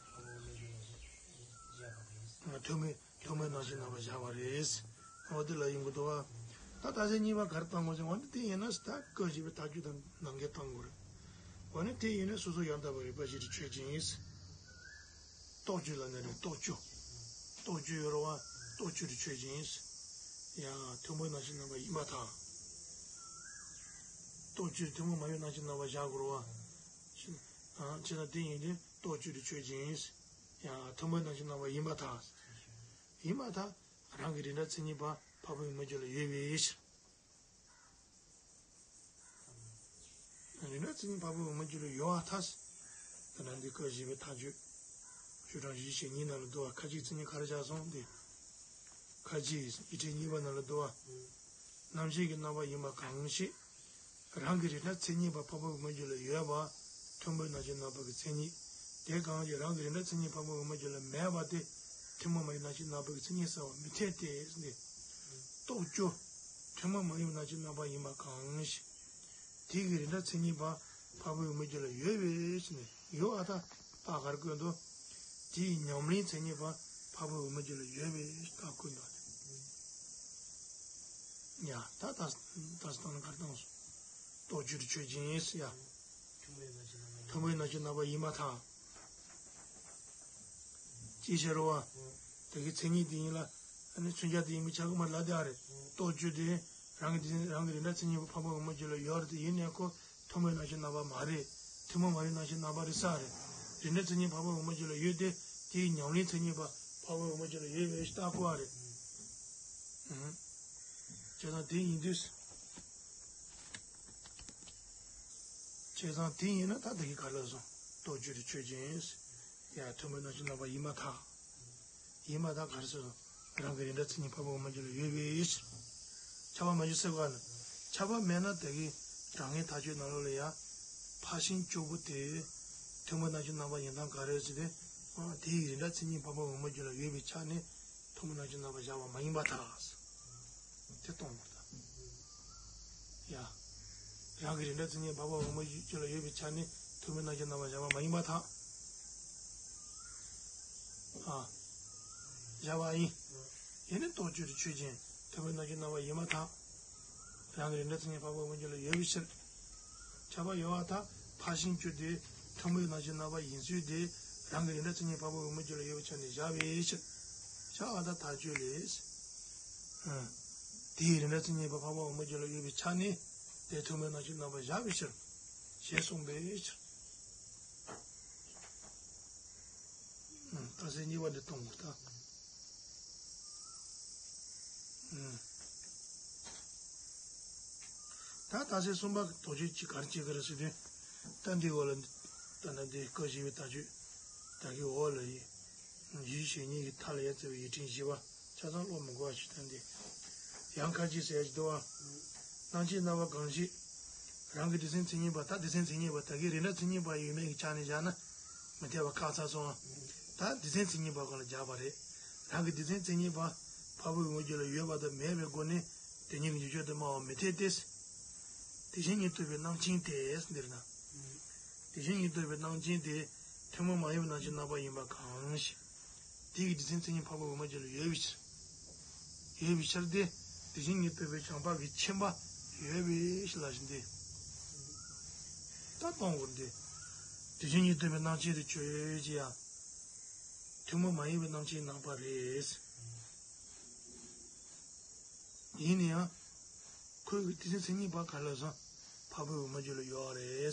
ཐུན་མོང་ཐུན་མོང་རྣམ་མཁྱེན་རྣམ་པ་བཞག་པ་རེད། འོ་དེ་ལ་ཡིན་དགོས་འདུག་བ། ད་ད་ཆ་གཉིས་པ་ག་རེ་བཏང་དགོས་ཟེར་བ་ནི་དེ་ཡིན་ན་ད་སྐབས་བཞི་པའི་ཐག་གཅོད་དང་ནང་འགལ་བཏང་དགོས་རེད། འོ་ནི་དེ་ཡིན་ན་སོ་སོ་ཡང་དག་པའི་རིགས་པ་བཞི་དེ་ཆོས་ཅན། སྟོབས་བཅུ་ལ་ནི་རེད་སྟོབས་བཅུ། སྟོབས་བཅུ་ཡོད་རེད་བ། སྟོབས་བཅུ་དེ་ཆོས་ཅན། ཡང་ཐུན་མོང་རྣམ་མཁྱེན་རྣམ་པ་ཡིན་པར་ཐལ། སྟོབས་བཅུ་ཐུན་མོང་མ་ཡིན་རྣམ་མཁྱེན་རྣམ་པ་བཞག་དགོས་རེད་བ། ཅི་ན་དེ་ཡིན་དུས་སྟོབས་བཅུ་དེ་ཆོས་ཅན། ཡང་ཐུན་མོང་རྣམ་མཁྱེན་རྣམ་པ་ཡིན་པར་ཐལ། ཡིན་པར་ཐལ། རང་གི་རིགས་འདྲ་མཚན་ཉིད་པ་འཕགས་པའི་འོག་མའི་རྒྱུད་ལ་ཡོད་པའི་ཕྱིར། རིགས་འདྲ་མཚན་ཉིད་འཕགས་པའི་འོག་མའི་རྒྱུད་ལ་ཡོད་པར་ཐལ། ད་ནང་འདི་སྐབས་བཞི་པའི་ཐག་གཅོད། ཆོས་གྲོགས་བཞི་ཞེས་གཉིས་ནང་ལ་འདུ་བ་ཁ་ཅིག་མཚན་ཉིད་ག་རེ་བཞག་སོང་སྟེ། ཁ་ཅིག་ཡིག་ཕྲེང་གཉིས་པ་ནང་ལ་འདུ་བ། རྣམ་ཤེས་ཀྱི་རྣམ་པ་ཡིན་པ་གང་ཞིག་རང་གི་རིགས་འདྲ་མཚན་ཉིད་པ་འཕགས་པའི་འོག་མའི་རྒྱུད་ལ་ཡོད་པ། ཐུན་མོང་རྣམ་མཁྱེན་རྣམ་པ་གི་མཚན་ཉིད། དེ་གང་ཞིག་རང་གི་རིགས་འདྲ་མཚན་ཉིད་འཕགས་པའི་འོག་མའི་རྒྱུད་ལ་མེད་པ་དེ། ཐུན་མོང་མ་ཡིན་རྣམ་མཁྱེན་རྣམ་པ་གི་མཚན་ཉིད་གསལ་བར་མི་འཐད་དེ། སྟོབས་བཅུ། ཐུན་མོང་མ་ཡིན་པའི་རྣམ་མཁྱེན་རྣམ་པ་ཡིན་པ་གང་ཞིག་དེ་གི་རིགས་འདྲ་མཚན་ཉིད་པ་འཕགས་པའི་འོག་མའི་རྒྱུད་ལ་ཡོད་པའི་ཕྱིར་ནི་ཡོད་ཨ་ད་རྟགས་ག་རེ་བཀོད་འདུག་དེ་ཡི་ཉམས་ལེན་མཚན་ཉིད་པ་འཕགས་པའི་འོག་མའི་རྒྱུད་ལ་ཡོད་པའི་རྟགས་བཀོད་འདུག་ཡ་ད་ད་ད་སྟངས་ལ་ག་རེ་བཏང་སོང་། སྟོབས་བཅུ་དེ་ཆོས་ཅན་ཡིན་ཟེར་ཡ། ཐུན་མོང་རྣམ་མཁྱེན་རྣམ་པ་ཡིན་པར་ཐལ། ཅིའི་ཕྱིར་རོ། དེ་གི་མཚན་ཉིད་དེ་ཡིན་ལ། ཨ་ནི་མཚོན་བྱ་དེ་ཡིན་པའི་ཆ་གི་མ་ལ་དེ་ཨ་རེད། སྟོབས་བཅུ་དེ་རང་གི་དེ་རང་གི་རིགས་འདྲ་མཚན་ཉིད་པ་འཕགས་པའི་འོག་མའི་རྒྱུད་ལ་ཡོད་རེད་དེ་ཡིན་ནའི་ཁོ་ཐུན་མོང་རྣམ་མཁྱེན་རྣམ་པ་མ་རེད། ཐུན་མོང་མ་ཡིན་རྣམ་མཁྱེན་རྣམ་པ་རེད་ས་རེད། རིགས་འདྲ་མཚན་ཉིད་འཕགས་པའི་འོག་མའི་རྒྱུད་ལ་ཡོད་དེ་དེའི་ཉམས་ལེན་མཚན་ཉིད་པ་འཕགས་པའི་འོག་མའི་རྒྱུད་ལ་ཡོད་པའི་རྟགས་བཀོད་ཨ་རེད། བྱས་ཙང་དེ་ཡིན་དུས། བྱས་ཙང་དེ་ཡིན་ན་ད་དེ་གི་ག་ལ་སོང་། སྟོབས་བཅུ་དེ་ཆོས་ཅན། ཡ་ཐུན་མོང་རྣམ་མཁྱེན་རྣམ་པ་ཡིན་པར་ཐལ། ཡིན་པར་ཐལ་ག་རེ་ཟེར། རང་གི་རིགས་འདྲ་མཚན་ཉིད་འཕགས་པའི་འོག་མའི་རྒྱུད་ལ་ཡོད་པའི་ཕྱིར། ཁྱབ་པ་མ་བྱུང་ཟེར་བ་ནི། ཁྱབ་པ་མེད་ན་དེ་གི་དྲང་ངེས་ཐག་ཆོད་ནང་ལོགས་ལ་ཡ། འཕགས་ཤིང་བཅུ་པོ་དེ། ཐུན་མོང་རྣམ་མཁྱེན་རྣམ་པ་ཡིན་སྟངས་ག་རེ་ཟེར་ཏེ། དེ་ཡི་རིགས་འདྲ་མཚན་ཉིད་འཕགས་པའི་འོག་མའི་རྒྱུད་ལ་ཡོད་པའི་ཆ་ནས་ཐུན་མོང་རྣམ་མཁྱེན་རྣམ་པ་བཞག་པ་མ་ཡིན་པར་ཐལ། དེ་གཏོང་དགོས་ད། ཡ། རང་གི་རིགས་འདྲ་མཚན་ཉིད་འཕགས་པའི་འོག་མའི་རྒྱུད་ལ་ཡོད་པའི་ཆ་ནས་ཐུན་མོང་རྣམ་མཁྱེན་རྣམ་པ་བཞག་པ་མ་ཡིན་པར་ཐལ། ཨ། བཞག་པ་ཡིན། ཡིན་ནི་སྟོབས་བཅུ་དེ་ཆོས་ཅན། ཐུན་མོང་རྣམ་མཁྱེན་རྣམ་པ་ཡིན་པར་ཐལ། རང་གི་རིགས་འདྲ་མཚན་ཉིད་འཕགས་པའི་འོག་མའི་རྒྱུད་ལ་ཡོད་པའི་ཕྱིར། ཁྱབ་པ་ཡོད་པར་ཐལ། འཕགས་ཤིང་བཅུ་དེ་ཐུན་མོང་རྣམ་མཁྱེན་རྣམ་པ་ཡིན་ཚུལ་དེ་རང་གི་རིགས་འདྲ་མཚན་ཉིད་འཕགས་པའི་འོག་མའི་རྒྱུད་ལ་ཡོད་པའི་ཆ་ནས་བཞག་པའི་ཕྱིར། བཞག་པར་ཐལ་ཐག་ཆོད་ལས། དེའི་རིགས་འདྲ་མཚན་ཉིད་པ་འཕགས་པའི་འོག་མའི་རྒྱུད་ལ་ཡོད་པའི་ཆ་ནས་དེ་ཐུན་མོང་རྣམ་མཁྱེན་རྣམ་པ་བཞག་པའི་ཕྱིར། ཞེས་གསུངས་པའི་ཕྱིར། རྟགས་གསལ་གཉིས་པ་འདི་གཏོང་དགོས་ད། ད་རྟགས་གསལ་གསུམ་པ་དོགས་གཅོད་ཅིག་ག་རེ་བྱེད་ཀྱི་རེད་ཟེར་དུས། ད་འདི་འོག་ལ། ད་ནི་འདི་སྐབས་བཞི་པའི་ལྟ་སྤྱོད། ད་གི་འོག་ལ་ཡི། ཡུལ་གཞན་ཉིད་ཀྱི་མཐའ་ལ་ཡང་བཙལ་བའི་ཡུལ་ཕྲན་བཞི་པ། ཆ་ཚང་ཀློག་མི་དགོས་པ་ཞིག་ད་འདི། ཡང་ཁ་ཅིག་ཟེར་གྱི་འདུག་ཨ། སྣང་མཆེད་སྣང་བ་གང་ཞིག་རང་གི་སྡེ་ཚན་མཚན་ཉིད་པ། ད་སྡེ་ཚན་མཚན་ཉིད་པ་ད་གི་རིགས་འདྲ་མཚན་ཉིད་པ་ཡོད་མེད་ཀྱི་ཆ་ནས་བཞག་ན། མི་འཐད་པ་ཁག་ཚ་སོང་ཨ། ད་སྡེ་ཚན་མཚན་ཉིད་པ་སྒང་ལ་སྦྱར་བ་རེད། རང་གི་སྡེ་ཚན་མཚན་ཉིད་པ་འཕགས་པའི་འོག་མའི་རྒྱུད་ལ་ཡོད་པ་དང་མེད་པའི་སྒོ་ནས་དེ་ཉིད་ཀྱི་འཇུག་ཕྱོགས་དུ་སྨྲ་བ་མི་འཐད་དེ། དེ་བཞིན་ཉིད་རྟོགས་པའི་རྣམ་མཁྱེན་དེ་འདིར་ན། དེ་བཞིན་ཉིད་རྟོགས་པའི་རྣམ་མཁྱེན་དེ་ཐུན་མོང་མ་ཡིན་པའི་རྣམ་མཁྱེན་རྣམ་པར་ཡིན་པ་གང་ཞིག་དེ་ཡི་སྡེ་ཚན་མཚན་ཉིད་འཕགས་པའི་འོག་མའི་རྒྱུད་ལ་ཡོད་པའི་ཕྱིར། ཡོད་པའི་ཕྱིར་ཏེ། དེ་བཞིན་ཉིད་རྟོགས་པའི་བྱམས་པ་གི་མཁྱེན་པ་ཡོད་པའི་ཕྱིར་ལ་ཞེས་ཏེ། ད་གཏོང་དགོས་ཏེ། དེ་བཞིན་ཉིད་རྟོགས་པའི་རྣམ་མཁྱེན་དུ་ཆོས་ཅན་ཡང་། ཐུན་མོང་མ་ཡིན་པའི་རྣམ་མཁྱེན་རྣམ་པ་རེད། ཡིན་ན་ཡང་། ཁོའི་སྡེ་ཚན་མཚན་ཉིད་པ་ག་ལ་སོང་། འཕགས་པའི་འོག་མའི་རྒྱུད་ལ་ཡོད་རེད།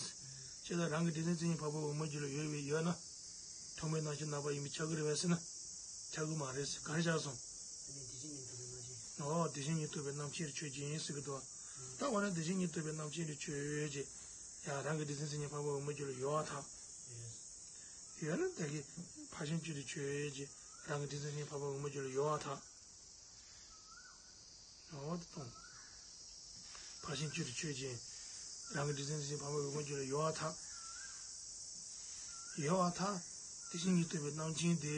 ཅེས་དང་རང་གི་སྡེ་ཚན་མཚན་ཉིད་འཕགས་པའི་འོག་མའི་རྒྱུད་ལ་ཡོད་པའི་ཡོད་ན། ཐུན་མོང་རྣམ་མཁྱེན་རྣམ་པ་ཡིན་པས་ཁྱབ་ཀྱི་རེད་པས་ཟེར་ན། ཁྱབ་ཀྱི་མ་རེད་ཟེར་ག་རེ་བཞག་སོང་། ཨ་ནི་དེ་བཞིན་ཉིད་རྟོགས་པའི་རྣམ་མཁྱེན། འོ་དེ་བཞིན་ཉིད་རྟོགས་པའི་རྣམ་མཁྱེན་དུ་ཆོས་ཅན་ཟེར་གྱི་འདུག་ད་འོ་ན་དེ་བཞིན་ཉིད་རྟོགས་པའི་རྣམ་མཁྱེན་དུ་ཆོས་ཅན། ཡང་རང་གི་སྡེ་ཚན་མཚན་ཉིད་འཕགས་པའི་འོག་མའི་རྒྱུད་ལ་ཡོད་པར་ཐལ། ཡོད་ན་ད་གི་ཕར་ཕྱིན་དུ་ཆོས་ཅན། རང་གི་སྡེ་ཚན་མཚན་ཉིད་འཕགས་པའི་འོག་མའི་རྒྱུད་ལ་ཡོད་པར་ཐལ། འོ་དེ་གཏོང་། ཕར་ཕྱིན་དུ་ཆོས་ཅན། རང་གི་སྡེ་ཚན་མཚན་ཉིད་འཕགས་པའི་འོག་མའི་རྒྱུད་ལ་ཡོད་པར་ཐལ། ཡོད་པར་ཐལ། དེ་བཞིན་ཉིད་རྟོགས་པའི་རྣམ་མཁྱེན་དེ།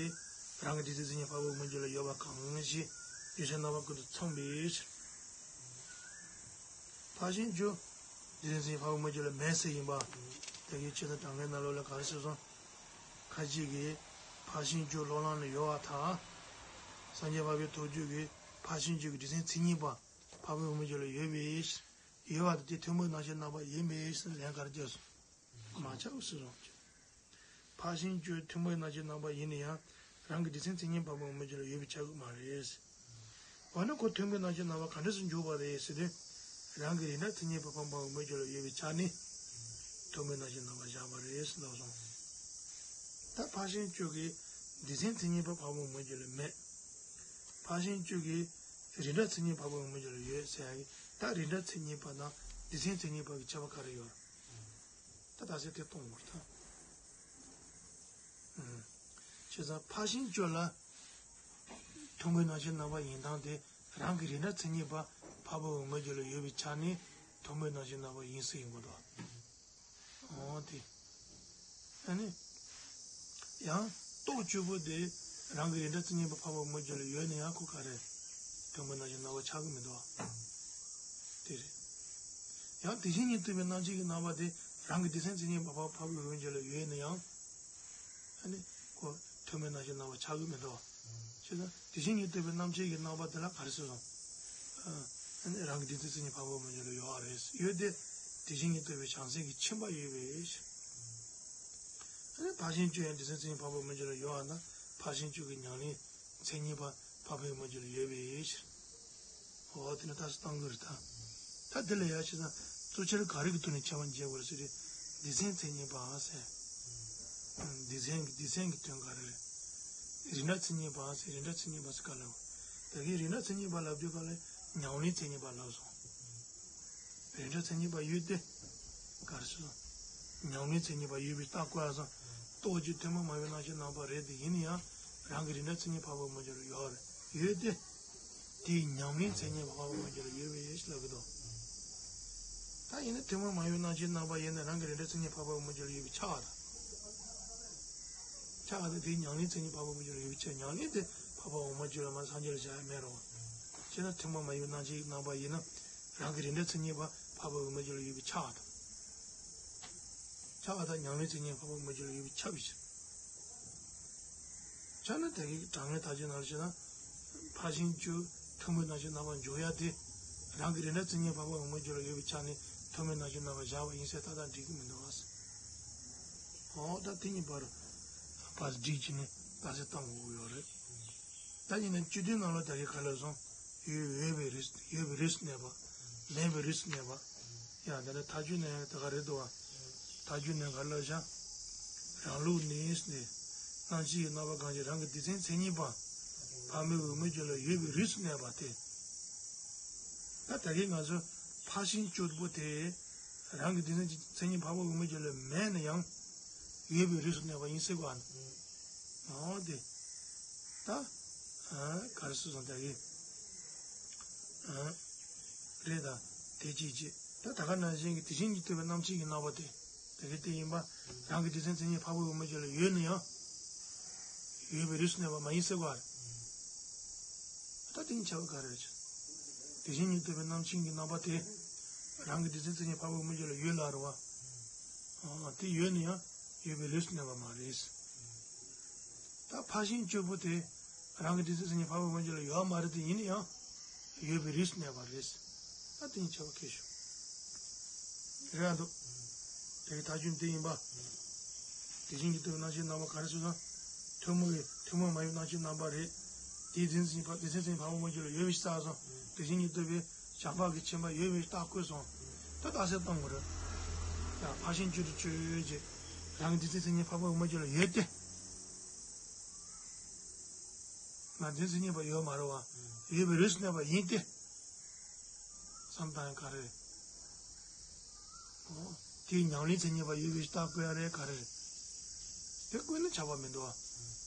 རང་གི་སྡེ་ཚན་མཚན་ཉིད་འཕགས་པའི་འོག་མའི་རྒྱུད་ལ་ཡོད་པ་གང་ཞིག་ཡུལ་ཕྲན་རྣམ་པ་ཀུན་ཏུ་ཚང་བའི་ཕྱིར། ཕར་ཕྱིན་བཅུ། སྡེ་ཚན་མཚན་ཉིད་འཕགས་པའི་འོག་མའི་རྒྱུད་ལ་མེད་ཟེར་ཡིན་པ། དེ་གི་ཆེད་དུ་དྲང་ངེས་ནང་ལོགས་ལ་ག་རེ་ཟེར་སོང་། ཁ་ཅིག་གིས་ཕར་ཕྱིན་བཅུ་སློབ་ལམ་ལ་ཡོད་པར་ཐལ། སངས་རྒྱས་འཕགས་པའི་ཐུགས་རྒྱུད་ཀྱི་ཕར་ཕྱིན་བཅུ་གི་སྡེ་ཚན་མཚན་ཉིད་པ་འཕགས་པའི་འོག་མའི་རྒྱུད་ལ་ཡོད་པའི་ཕྱིར། ཡོད་པ་དེ་ཐུན་མོང་རྣམ་མཁྱེན་རྣམ་པ་ཡིན་པའི་ཕྱིར་ལན་ག་རེ་རྒྱག་སོང་། མ་ཁྱབ་ཟེར་སོང་། ཕར་ཕྱིན་བཅུ་ཐུན་མོང་རྣམ་མཁྱེན་རྣམ་པ་ཡིན་ན་ཡང་རང་གི་སྡེ་ཚན་མཚན་ཉིད་འཕགས་པའི་འོག་མའི་རྒྱུད་ལ་ཡོད་པས་ཁྱབ་ཀྱི་མ་རེད། འོ་ན་ཁོ་ཐུན་མོང་རྣམ་མཁྱེན་རྣམ་པ་ག་འདྲ་སེ་འཇོག་པ་རེད་ཟེར་དུས། རང་གི་རིགས་འདྲ་མཚན་ཉིད་པ་འཕགས་པའི་འོག་མའི་རྒྱུད་ལ་ཡོད་པའི་ཆ་ནས་ཐུན་མོང་རྣམ་མཁྱེན་རྣམ་པར་བཞག་པ་རེད་ཟེར་ལབ་སོང་། ད་ཕར་ཕྱིན་བཅུ་གི་སྡེ་ཚན་མཚན་ཉིད་པ་འཕགས་པའི་འོག་མའི་རྒྱུད་ལ་མེད། ཕར་ཕྱིན་བཅུ་གི་རིགས་འདྲ་མཚན་ཉིད་འཕགས་པའི་འོག་མའི་རྒྱུད་ལ་ཡོད་ཟེར་ཡ་གི་ད་རིགས་འདྲ་མཚན་ཉིད་པ་དང་སྡེ་ཚན་མཚན་ཉིད་པ་གི་ཁྱད་པར་ག་རེ་ཡོད། ད་ད་ཟེར་དེ་གཏོང་དགོས་ད། བྱས་ཙང་ཕར་ཕྱིན་བཅུ་ལ། ཐུན་མོང་རྣམ་མཁྱེན་རྣམ་པ་ཡིན་སྟངས་དེ་རང་གི་རིགས་འདྲ་མཚན་ཉིད་པ་འཕགས་པའི་འོག་མའི་རྒྱུད་ལ་ཡོད་པའི་ཆ་ནས་ཐུན་མོང་རྣམ་མཁྱེན་རྣམ་པ་ཡིན་ས་ཡིན་དགོས་དོ། འོ་དེ། ཨ་ནི། ཡང་རྟོག་བཅུ་པོ་དེ་རང་གི་རིགས་འདྲ་མཚན་ཉིད་པ་འཕགས་པའི་འོག་མའི་རྒྱུད་ལ་ཡོད་ན་ཡང་ཁོ་ག་རེ། ཐུན་མོང་རྣམ་མཁྱེན་རྣམ་པ་ཆགས་ཀྱི་མི་འདུག་དེ་རེད། ཡང་དེ་བཞིན་ཉིད་རྟོགས་པའི་རྣམ་མཁྱེན་གྱི་རྣམ་པ་དེ་རང་གི་སྡེ་ཚན་མཚན་ཉིད་པ་འཕགས་པའི་འོག་མའི་རྒྱུད་ལ་ཡོད་ན་ཡང་། ཨ་ནི་ཁོ་ཐུན་མོང་རྣམ་མཁྱེན་རྣམ་པ་ཆགས་ཀྱི་མི་འདུག་བྱས་ཙང་དེ་བཞིན་ཉིད་རྟོགས་པའི་རྣམ་མཁྱེན་གྱི་རྣམ་པ་དེ་ལ་ག་རེ་ཟེར་སོང་། ཨ་ནི་རང་གི་སྡེ་ཚན་མཚན་ཉིད་འཕགས་པའི་འོག་མའི་རྒྱུད་ལ་ཡོད་རེད་ཡོད་དེ། དེ་བཞིན་ཉིད་རྟོགས་པའི་བྱང་སེམས་ཀྱི་མཁྱེན་པ་ཡོད་པའི་ཕྱིར། ཨ་ནི་ཕར་ཕྱིན་བཅུ་ཡང་སྡེ་ཚན་མཚན་ཉིད་འཕགས་པའི་འོག་མའི་རྒྱུད་ལ་ཡོད་པ་ན་ཕར་ཕྱིན་བཅུ་གི་ཉམས་ལེན་མཚན་ཉིད་པ་འཕགས་པའི་འོག་མའི་རྒྱུད་ལ་ཡོད་པའི་ཕྱིར། འོ་དེ་ནི་ད་སུ་བཏང་གི་རེད་ད། ད་དེ་ལ་ཡང་བྱས་ཙང་གཙོ་ཆེར་ག་རེ་གི་ཐོག་ནས་ཁྱད་པར་འབྱེད་དགོས་རེད་ཟེར་དུས། སྡེ་ཚན་མཚན་ཉིད་པ་ཟེར། སྡེ་ཚན་གྱི་སྡེ་ཚན་གྱི་དོན་ག་རེ་རེད། རིགས་འདྲ་མཚན་ཉིད་པ་ཟེར་རིགས་འདྲ་མཚན་ཉིད་པ་ཟེར་ག་ལབ། ད་གིན་རིགས་འདྲ་མཚན་ཉིད་པ་ལབ་དུས་ག་ལ་ཉམས་ལེན་མཚན་ཉིད་པ་ལབ་སོང་། རིགས་འདྲ་མཚན་ཉིད་པ་ཡོད་དེ། ག་རེ་ཟེར། ཉམས་ལེན་མཚན་ཉིད་པ་ཡོད་པའི་རྟགས་བཀོད་ཡ་སོང་། རྟོག་བཅུ་ཐུན་མོང་མ་ཡིན་པའི་རྣམ་མཁྱེན་རྣམ་པ་རེད་དེ་ཡིན་ན་ཡང་རང་གི་རིགས་འདྲ་མཚན་ཉིད་འཕགས་པའི་འོག་མའི་རྒྱུད་ལ་ཡོད་རེད་ཡོད་དེ། དེའི་ཉམས་ལེན་མཚན་ཉིད་འཕགས་པའི་འོག་མའི་རྒྱུད་ལ་ཡོད་པའི་ཡེ་ཤེས་ལབ་ཀྱི་འདུག་ད་ཡིན་ན་ཐུན་མོང་མ་ཡིན་པའི་རྣམ་མཁྱེན་རྣམ་པ་ཡིན་ན་རང་གི་རིགས་འདྲ་མཚན་ཉིད་འཕགས་པའི་འོག་མའི་རྒྱུད་ལ་ཡོད་པའི་ཆ་ག་དང་། ཆ་ག་དང་དེའི་ཉམས་ལེན་མཚན་ཉིད་འཕགས་པའི་འོག་མའི་རྒྱུད་ལ་ཡོད་པའི་ཆ། ཉམས་ལེན་དེ་འཕགས་པའི་འོག་མའི་རྒྱུད་ལ་མ་སངས་རྒྱས་ལ་བྱ་ཡ་མེད་རོ། བྱས་ན་ཐུན་མོང་མ་ཡིན་པའི་རྣམ་མཁྱེན་རྣམ་པ་ཡིན་ན་རང་གི་རིགས་འདྲ་མཚན་ཉིད་པ་འཕགས་པའི་འོག་མའི་རྒྱུད་ལ་ཡོད་པའི་ཆ་ག་དང་། ཆ་ག་དང་ཉམས་ལེན་མཚན་ཉིད་འཕགས་པའི་འོག་མའི་རྒྱུད་ལ་ཡོད་པའི་ཆ་བའི་ཕྱིར། ཆ་ནི་དེ་གའི་དྲང་ངེས་ཐག་གཅོད་ནང་བཞིན་ན། ཕར་ཕྱིན་བཅུ་ཐུན་མོང་རྣམ་མཁྱེན་རྣམ་པར་འཇོག་ཡ་དེ། རང་གི་རིགས་འདྲ་མཚན་ཉིད་འཕགས་པའི་འོག་མའི་རྒྱུད་ལ་ཡོད་པའི་ཆ་ནས་ཐུན་མོང་རྣམ་མཁྱེན་རྣམ་པར་བཞག་པ་ཡིན་ཟེར་ཏག་ཏག་འགྲིག་གི་མི་འདུག་ཨ། འོ་ད་དེ་གཉིས་བར་བར་སྒྲིག་བྱས་ནས་ཏག་ཏག་བཏང་དགོས་ཀྱི་ཡོད་རེད། ད་ཡིན་ན་བཅུ་བདུན་ནང་ལ་ད་གའི་ག་ལ་སོང་། ཡོད་ཡོད་པའི་རིགས་ཡོད་པའི་རིགས་སུ་གནས་པ། མེད་པའི་རིགས་སུ་གནས་པ། ཡང་དེ་ནས་མཐའ་དཔྱོད་ནས་ད་ག་རེད་འདུག་བ། མཐའ་དཔྱོད་ནས་ག་ལ་བཞག་རང་ལུགས་ནི་སྣེ། སྣང་མཆེད་ཀྱི་རྣམ་པ་གང་ཞིག་རང་གི་སྡེ་ཚན་མཚན་ཉིད་པ། འཕགས་མའི་འོག་མའི་རྒྱུད་ལ་ཡོད་པའི་རིགས་སུ་གནས་པ་སྟེ། ད་ད་གིན་ང་ཚོ་ ཕར་ཕྱིན་བཅུ་པོ་དེ་རང་གི་སྡེ་ཚན་གྱི་མཚན་ཉིད་འཕགས་པའི་དབུ་མའི་རྒྱུད་ལ་མེད་ན་ཡང་ཡོད་པའི་རིགས་སུ་གནས་པ་ཡིན་ཟེར་གོ་ཨ་ནི། འོ་དེ། ད། ག་རེ་ཟེར་སོང་ད་གི། རེད་ད། དེ་གཅིག་གཅིག་ད་ད་ག་ནང་བཞིན་གྱི་དེ་བཞིན་གྱིས་ལྟོས་པའི་རྣམ་མཁྱེན་གྱི་རྣམ་པ་དེ། ད་གི་དེ་ཡིན་པ། རང་གི་སྡེ་ཚན་མཚན་ཉིད་འཕགས་པའི་དབུ་མའི་རྒྱུད་ལ་ཡོད་ན་ཡང་། ཡོད་པའི་རིགས་སུ་གནས་པ་མ་ཡིན་ཟེར་བ་རེད། ད་དེ་ནི་ཁྱབ་པ་ག་རེ་རེད། དེ་བཞིན་གྱིས་ལྟོས་པའི་རྣམ་མཁྱེན་གྱི་རྣམ་པ་དེ། རང་གི་སྡེ་ཚན་མཚན་ཉིད་འཕགས་པའི་དབུ་མའི་རྒྱུད་ལ་ཡོད་ལ་རེད་བ། དེ་ཡོད་ན་ཡང་ཡོད་པའི་རིགས་སུ་གནས་པ་མ་རེད། ད་ཕར་ཕྱིན་བཅུ་པོ་དེ། རང་གི་སྡེ་ཚན་མཚན་ཉིད་འཕགས་པའི་དབུ་མའི་རྒྱུད་ལ་ཡོད་མ་རེད་དེ་ཡིན་ན་ཡང་། ཡོད་པའི་རིགས་སུ་གནས་པ་རེད། ད་དེ་ནི་ཁྱབ་པ་ག་རེ་ཞུ། རེད་འདུག་དེ་གི་ཐག་གཅོད་དེ་ཡིན་པ། དེ་བཞིན་གྱིས་ལྟོས་པའི་རྣམ་མཁྱེན་རྣམ་པ་ག་རེ་ཟེར་ན། ཐུན་མོང་གི་ཐུན་མོང་མ་ཡིན་པའི་རྣམ་མཁྱེན་རྣམ་པ་རེད། དེའི་སྡེ་ཚན་མཚན་ཉིད་འཕགས་སྡེ་ཚན་མཚན་ཉིད་འཕགས་པའི་དབུ་མའི་རྒྱུད་ལ་ཡོད་པའི་ཕྱིར་ཟེར་སོང་། དེ་བཞིན་གྱིས་ལྟོས་པའི་བྱམས་པ་གི་མཁྱེན་པ་ཡོད་པའི་རྟགས་བཀོད་སོང་། ད་རྟགས་གསལ་གཏོང་དགོས་རེད། ཡ་ཕར་ཕྱིན་བཅུ་དེ་ཆོས་ཅན། རང་གི་སྡེ་ཚན་མཚན་ཉིད་འཕགས་པའི་དབུ་མའི་རྒྱུད་ལ་ཡོད་དེ། ང་སྡེ་ཚན་མཚན་ཉིད་པ་ཡོད་མ་རེད་བ། ཡོད་པའི་རིགས་སུ་གནས་པ་ཡིན་ཏེ། བསམ་བཏང་ཡང་ག་རེ་རེད། འོ། དེའི་ཉམས་ལེན་མཚན་ཉིད་པ་ཡོད་པའི་རྟགས་བཀོད་ཡ་རེད་ག་རེ་རེད། དེ་བཀོད་ན་ཁྱབ་པ་མི་འདུག་བ།